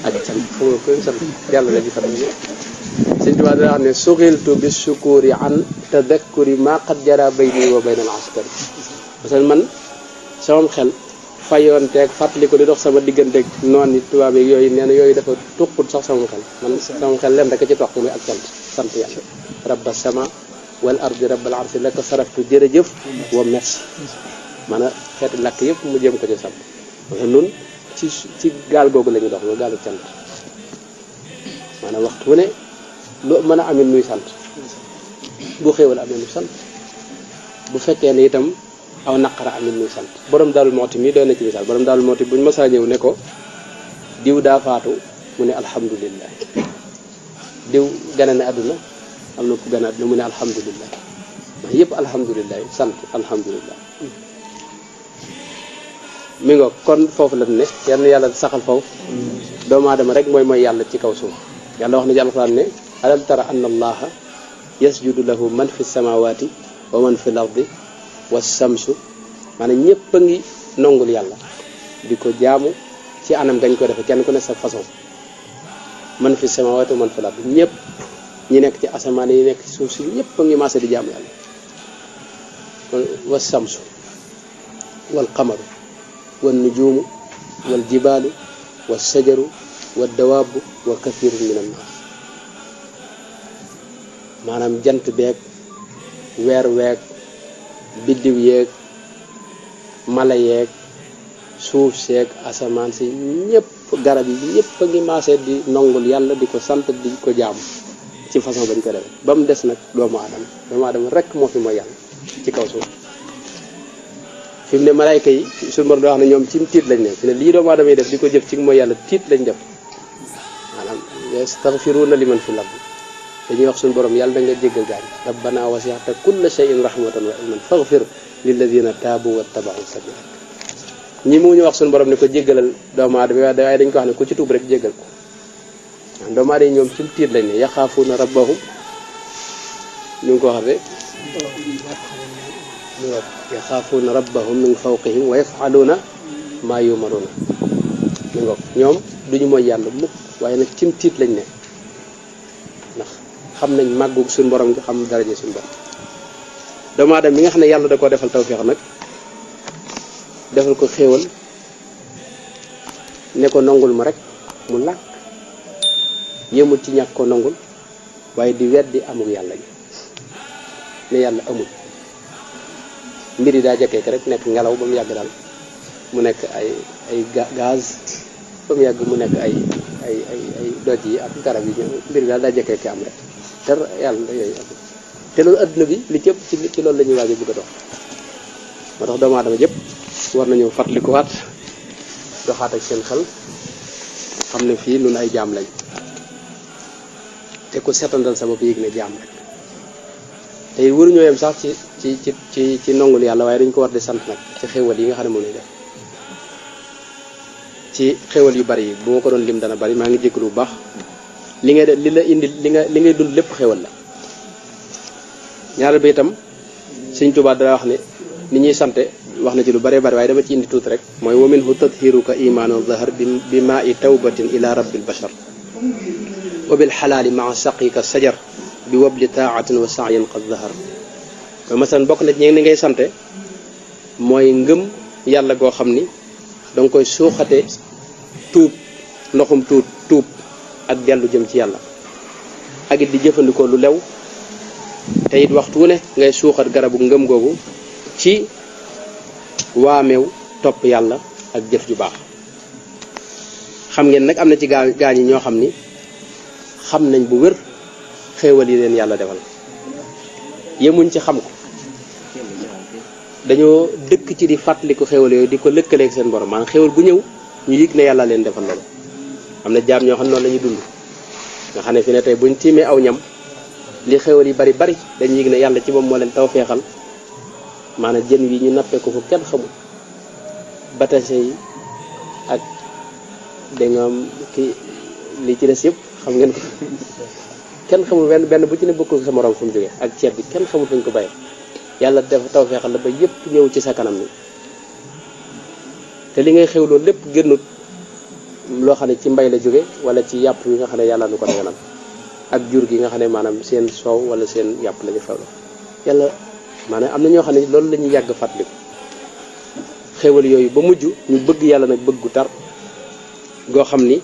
ak sant xamul ko sant yàlla la ji sant sëñ Tuubaa dana xam ne suxiltu bi sukuri an tadakkuri ma qad jara bayni wa bayna al askari parce que man sama xel fayoonteeg fàttali ko di dox sama digganteeg noon yi tubaab yi yooyu nee na yooyu dafa tuqut sax sama xel man sama xel leen rek ci toq muy ak sant yàlla rabba sama wal ardi rabbal arsi laka saraftu jërëjëf wa merci maanaam xeeti làkk yëpp mu jëm ko ci sant parce que nun ci gaal googu la ñuy dox mooy gaalu cant maanaam waxtu wu ne lu mën a amit nuy sant bu xéewal amee nu sant bu fekkee ne itam aw naqara amit nuy sant borom Daaru Muxti mi doy na ci misaal borom Daaru Muxti buñu masaa ñëw ne ko diw daa faatu mu ne alhamdulillah diw gane na àdduna am na ku gane àdduna mu ne alhamdulillah yëpp alhamdulillah sant alhamdulillah mi nga kon foofu la ne yal na yàlla saxal foofu doomu aadama rek mooy yàlla ci kaw suuf yàlla wax na ci alxuraan ne alam tara anna allaha yasjudu lahu man fi samawati wa man fi lardi wa samsu maanaam ñëpp a ngi nongul yàlla di ko jaamu ci anam gañ ko defe kenn ku ne sa façon man fi samawati wa man fi lardi ñëpp ñi nekk ci asamaan yi nekk ci suuf si ñëpp a ngi maase di jaamu yàlla wa samsu wal qamaru wal nujumu wal jibaalu wal sajaru wal dawaabu wa kathirun min annaas maanaam jant beeg weer weeg biddiw yeeg mala yeeg suuf seeg asamaan si ñëpp garab yi ñëpp a ngi maase di nongul yàlla di ko sant di ko jaamu ci façon bañ ko defee ba mu des nag doomu aadama rek moo fi mooy yàlla ci kaw suuf fi mu ne malaayka yi suñu borom da wax ne ñoom ci tiit lañ ne fi ne lii doomu aadama yi def di ko jëf ci mooy yàlla tiit lañ def maanaam yastaghfiruuna liman fi l-ard dañuy wax suñu borom yàlla da nga jéggal gaañ rabbana wasi'ta kulla shay'in rahmatan wa ilman faghfir lilladhina taabu wattaba'u sabilak ñi mu ñu wax suñu borom ne ko jéggalal doomu aadama waaye dañ ko wax ne ku ci tuub rek jéggal ko doomu aadama yi ñoom ci tiit lañ ne yaxaafuuna rabbahum ñu ngi ko wax rek yaxaafuuna rabbahum min fawqihim wa yaf'aluuna maa yu'maruuna ñu ngoog ñoom duñu mooy yàlla mukk waaye nag cim tiit lañ ne ndax xam nañ màggu suñu borom gi xam daraje suñu borom doomu aadama mi nga xam ne yàlla da koo defal tawfeex nag defal ko xéewal ne ko nongul ma rek mu làkk yëmul ci ñàkk ko nongul waaye di weddi amul yàlla gi ne yàlla amul mbir yi daa jekkee rek nekk ngelaw ba mu yàgg daal mu nekk ay gaz ba mu yàgg mu nekk ay doj yi ak garab yi mbir yi daal daa jekkee am rek te yàlla yooyu amul te loolu adduna bi li ci ëpp ci loolu la ñuy waaj a bëgg a dox moo tax doomu aadama yëpp war nañu fàttalikuwaat doxaat ak seen xel xam ne fii nun ay jaam lañ te ku setandal sa bopp yëg ne jaam rek te it waruñoo yem sax ci nongul yàlla waaye dañ ko war di sant nag ci xéwal yi nga xam ne moom lay def ci xéwal yu bari yi bu ma ko doon lim dana bari maa ngi jégalu bu baax li ngay def li la indi li ngay dund lépp xéwal la ñaareel bi itam Sëñ Tuubaa dara wax ne ni ñuy sante wax na ci lu bëree bëri waaye dama ci indi tuuti rek mooy wa minhu tadhiruka imaanu zahar bi maa i tawbatin ila rabbil bashar wa bil xalaali maa saqika sajar bi wabli taatin wa sa'yin qad zahar mooy masalan bokk na ci ñi ngay sante mooy ngëm yàlla goo xam ni danga koy suuxate tuub ndoxum tuub ak dellu jëm ci yàlla ak it di jëfandikoo lu lew te it waxtu wu ne ngay suuxat garabu ngëm googu ci waameew topp yàlla ak jëf ju baax xam ngeen nag am na ci gaa ñi ñoo xam ni xam nañ bu wér xéewal yi leen yàlla defal yemuñ ci xam ko dañoo dëkk ci di fàttaliku xéewal yooyu di ko lëkkaleeg seen borom maanaam xéewal gu ñëw ñu yëg ne yàlla leen defal loolu am na jaam ñoo xam ne noonu la ñuy dund nga xam ne fi ne tey buñ tiimee aw ñam li xéewal yi bari dañuy yëg ne yàlla ci moom moo leen taw feexal maanaam jën wi ñu nappee ko fu kenn xamul batase yi ak danga am ki li ci des yëpp xam ngeen ko kenn xamul benn bu ci ne bokkul sa morom fu mu jógee ak ceeb bi kenn xamul fuñ ko bàyyee yàlla def taw feexal la ba yëpp ñëw ci sa kanam ni te li ngay xew loolu lépp génnut loo xam ne ci mbay la jóge wala ci yàpp yi nga xam ne yàlla nu ko daganal ak jur gi nga xam ne maanaam seen soow wala seen yàpp la ñu xewlo yàlla maanaam am na ñoo xam ne loolu la ñuy yàgg fàttaliku xéwal yooyu ba mujj ñu bëgg yàlla nag bëgg gu tar goo xam ni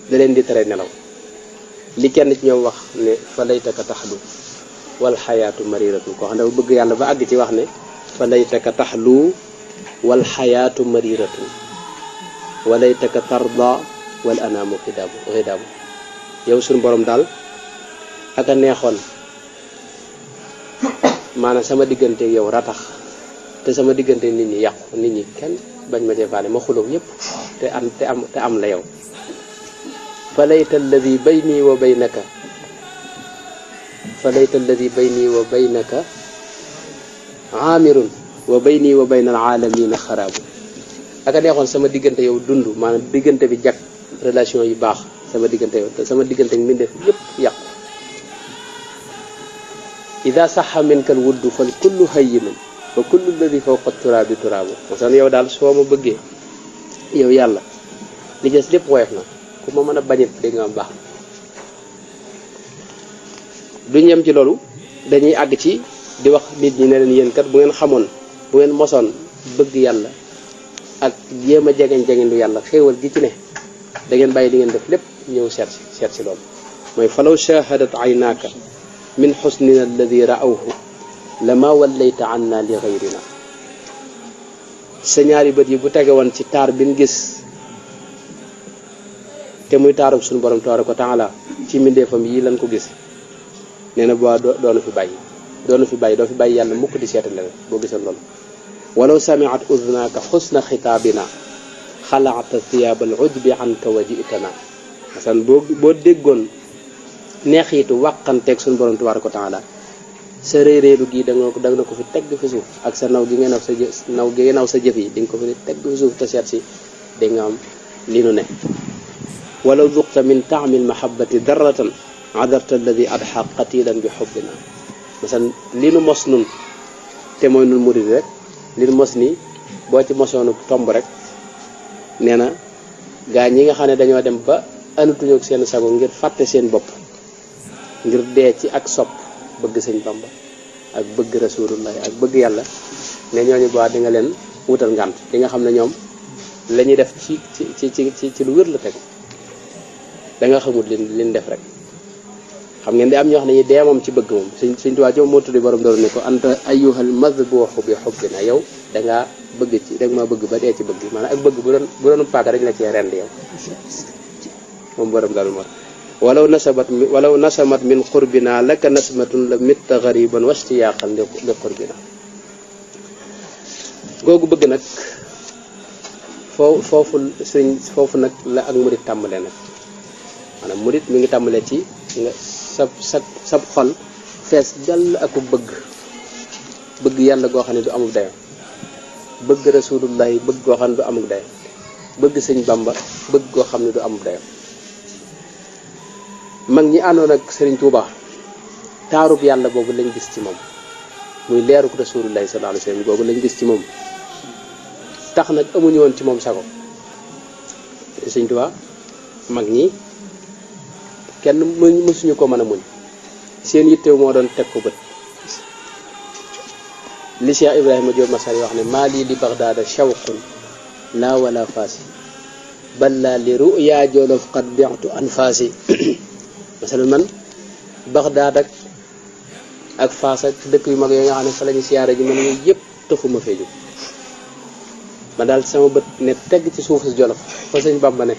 da leen di tere nelaw li kenn ci ñoom wax ne fa laytaka taxlu wal xayaatu mariratu koo xam ne bëgg yàlla ba àgg ci wax ne fa laytaka taxlu wal xayaatu mariratu wa laytaka tarda wal anaamu xidaabu yow suñu borom daal ak a neexoon maanaam sama diggante yow ratax te sama diggante nit ñi yàqu nit ñi kenn bañ ma cee faale ma xuloo ñëpp te am la yow fa layta alladi bayni wa baynaka fa layta alladi bayni wa baynaka aamirun wa bayni wa bayna alaalamina xaraabu aka neexoon sama diggante yow dund maanaam diggante bi jag relation yu baax sama diggante yow te sama diggante ak mbindeef yépp yàqu ida saxa minka al wuddu fal kullu hayyinun wa kullu alladi fawqa turaabi turaabu masan yow daal soo ma bëggee yow yàlla li des lépp woyof na ku ma mën a bañit dégg nga am baax duñ yem ci loolu dañuy àgg ci di wax nit ñi ne leen yéen kat bu ngeen xamoon bu ngeen mosoon bëgg yàlla ak jéem a jegeñ lu yàlla xéewal gi ci ne da ngeen bàyyi li ngeen def lépp ñëw seet si loolu mooy falaw shahadat aynaaka min xusnina alladi raawhu lama wallayta anna li gayrina sa ñaari bët yi bu tege woon ci taar bin gis te muy taarub suñu borom tabaraka wa taala ci mbindeefam yi lan ko gis nee na boo doonu fi bàyyi doo fi bàyyi yàlla mukk di seetal la boo gisoon loolu walaw samiat udnaaka xusna xitaabina xalaata thiyaab al ujbi anka wa jitana masan boo déggoon neexiitu wàqanteeg suñu borom tabaraka wa taala sa réeréeru gi da nga ko fi tegg fi suuf ak sa naw gi nga naw sa jëf yi di nga ko fi tegg fi suuf te seet si di nga am li nu ne walaw duqta min taamil mahabbati darratan adarta alladi adxa qatilan bi xubbina masan li nu mos nun te mooy nun murid rek li nu mos nii boo ci mosoonu tomb rek nee na gaa ñi nga xam ne dañoo dem ba anatuñu ak seen sago ngir fàtte seen bopp ngir dee ci ak sopp bëgg sëñ Bamba ak bëgg rasulullah ak bëgg yàlla ne ñooñu boo di nga leen wutal ngànt di nga xam ne ñoom la ñuy def ci lu wér la tegu da nga xamul liñ def rek xam ngeen di am ñoo xam ne ñi dee moom ci bëgg moom suñ tuwaa ci moom moo tuddi borom doon ne ko anta ayyuhal madbuuxu bi xubbina yow dangaa bëgg ci danga ma bëgg ba dee ci bëgg maanaam ak bëgg bu doon paaka dañ la cee rend yow moom borom daal moo walaw nasamat min qurbina laka nasmatun la mitta gariban wastiyaaqan li qurbina googu bëgg nag foofu nag la ak murit tàmbalee nag maanaam murit mi ngi tàmbalee ci nga sab xol fees dell ak bëgg yàlla goo xam ne du amul dayo bëgg rasulullahi bëgg goo xam ne du amul dayo bëgg sëñ Bamba bëgg goo xam ne du amul dayo mag ñi àndoon ak Sëriñ Tuuba taarub yàlla boobu lañ gis ci moom muy leeruk rasulullahi sallallahu alayhi wasallam boobu lañ gis ci moom tax nag amuñu woon ci moom sago Sëriñ Tuuba mag ñi kenn mësuñu ko mën a muñ seen yittew moo doon teg ko bët li Cheikh Ibrahima Diop Masari wax ne maa lii li Bagdaada shawqun laa wala faasi bal laa li ruya jolof qad bi'tu anfaasi masalan man Bagdaad ak Faas ak dëkk yu mag yooyu nga xam ne fa la ñu siyaare ji man yooyu yëpp taxuma fee jóg ma daal sama bët ne tegg ci suuf si Jolof fa sëñ Bamba ne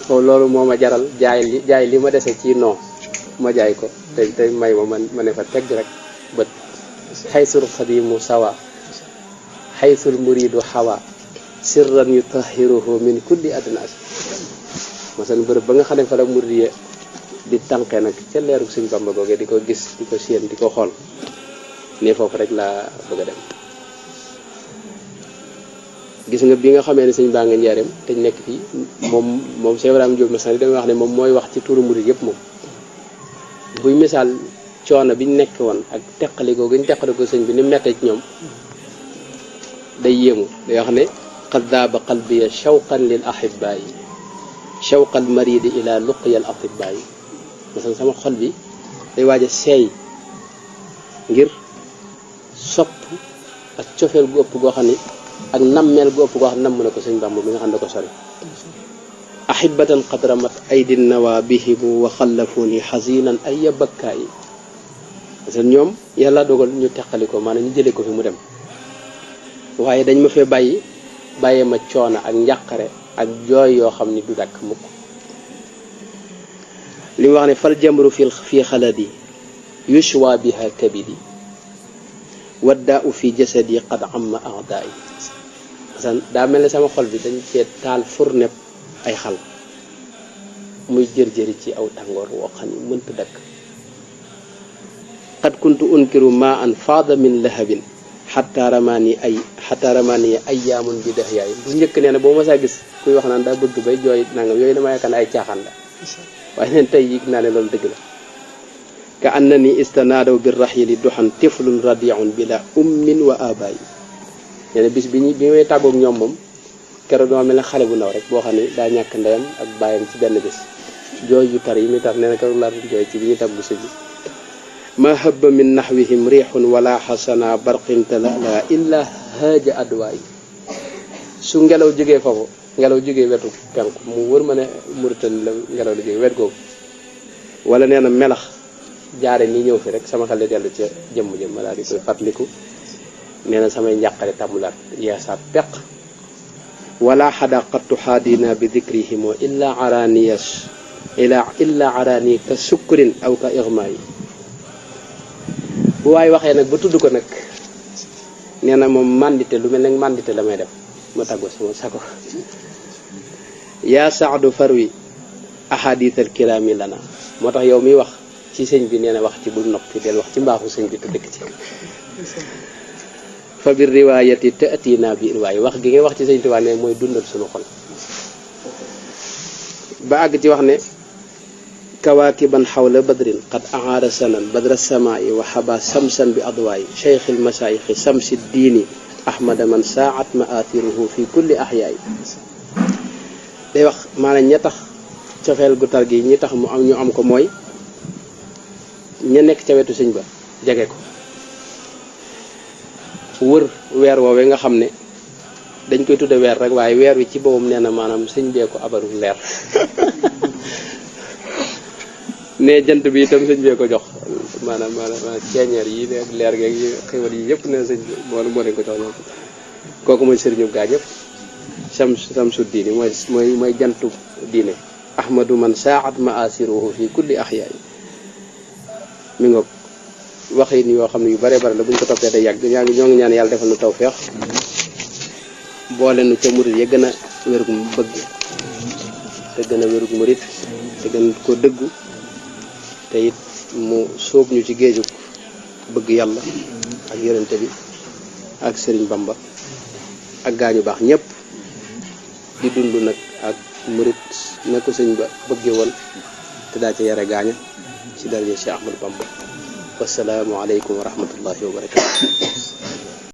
foofu loolu moo ma jaral jaay li ma dese ci non ma jaay ko te may ma ne fa tegg rek bët xaysul xadimu sawa xaysul muridu xawa sirran yutahiruhu min kulli adnas masalan bërëb ba nga xam ne fa la murid di tànqee nag ca leeru sëñ Bamba googee di ko gis di ko séen di ko xool ne foofu rek laa bëgg a dem gis nga bi nga xamee ne sëñ baa nga njaareem te nekk fii moom Cheikh Ibrahima Diop Masari damay wax ne moom mooy wax ci turu murid yëpp moom buy misaal coono bi ñu nekk woon ak teqalikoo gi ñu teqalikoo sëñ bi ni mu mettee ci ñoom day yéemu day wax ne qad daaba qalbiya shawqan lil ahibaayi shawqal maridi ila luqyal atibaayi masan sama xol bi day waaj a seey ngir sopp ak cofeel gu ëpp goo xam ne ak nammeel gu ëpp goo xam ne namm na ko sëñ Bamba mi nga xam ne ko sori ahibatan qad ramat aydin nawa bihimu wa xallafuni xasinan ay bakkaay parce que ñoom yàlla dogal ñu teqali ko maanaam ñu jëlee ko fi mu dem waaye dañ ma fee bàyyee ma coono ak njàqare ak jooy yoo xam ni du dakk mukk li mu wax ne fal jamru fi xaladi yushwa biha kabidi waddaa fi jasadi qad amma a'da'i parce que daa mel ne sama xol bi dañ cee taal fourne ay xal muy jër-jëri ci aw tàngoor woo xam ni mënta dakk qad kuntu unkiru ma an faada min lahabin xatta xataa ramaani ayyaamun bi dex yaay bu njëkk nee na boo ma saa gis kuy wax naan daa bëgg bay jooy nangam yooyu dama yaakaar ne ay caaxaan la waaye neen tey yëg naa ne loolu dëgg la ka annani istanaadaw bi raxyili duxan tiflun radiun bila ummin wa abayi nee na bis bi may tàggoog ñoom moom keroog dama mel ne xale bu ndaw rek boo xam ne daa ñàkk ndeyam ak bàyyam ci benn bés jooy yu tar yi muy tar nee na keroog laa doon jooy ci bi ñuy tàggu sëñ bi ma habba min naxwihim riixun wala xasana barqin talala illa haaja adwaay su ngelaw jógee foofu ngelaw jógee wetu penku mu wër ma ne Mauritanie la ngelaw li jógee wet googu wala nee na melax jaare nii ñëw fi rek sama xel di dellu ca jëmm ma daal di koy fàttaliku nee na samay njàqare tàmmulaat yeesaat peq wala xadaqattu xaadina bi dicrihim illa arani ka sukkurin aw ka irma yi bu waay waxee nag ba tudd ko nag nee na moom mandité lu mel ne mandité la may def ma tàggoo sama sako yaa saadu farwi ahadithal kirami lana moo tax yow miy wax ci sëñ bi nee na wax ci bul noppi del wax ci mbaaxu sëñ bi te dëkk ci fa bir riwaayati ta'tina bi waaye wax gi ngay wax ci sëñ Tuubaa ne mooy dundal suñu xol ba àgg ci wax ne kawaakiban xawla badrin qad ahaara sanan badra samaai wa xaba samsan bi adwaay cheikhil masaayixi samsi diini ahmada man saat maathiruhu fi kulli ahyaay day wax maanaam ña tax cofeel gu tar gi ñi tax mu am ñu am ko mooy ña nekk ca wetu sëñ ba jege ko wër weer woowee nga xam ne dañ koy tudde weer rek waaye weer wi ci boppam nee na maanaam sëñ bee ko abaru leer ne jant bi itam sëñ bee ko jox maanaam ceeñeer yi ne leer geeg yi xéwal yi yëpp ne sëñ bi moo leen ko jox ñoom kooku mooy sëriñu gaa ñëpp samsu diini mooy jantu diine ahmadu man saat maasiruhu fi kulli ahyaay mi ngoog waxin yoo xam ne yu bare bare la bu ñu ko toppee day yàgg ñoo ngi ñaan yàlla defal nu tawfeex boole nu ca murit ya gën a wérug bëgg te gën a wérug murit te gën ko dëggu te it mu sóob ñu ci géejug bëgg yàlla ak yonente bi ak Sëriñ Bamba ak gaañu baax ñëpp di dund nag ak murit na ko sëñ ba bëgge woon te daa ca yare gaaña ci daraja Cheikh Ahmadou Bamba wassalaamu aleykum wa rahmatullahi wa barakatu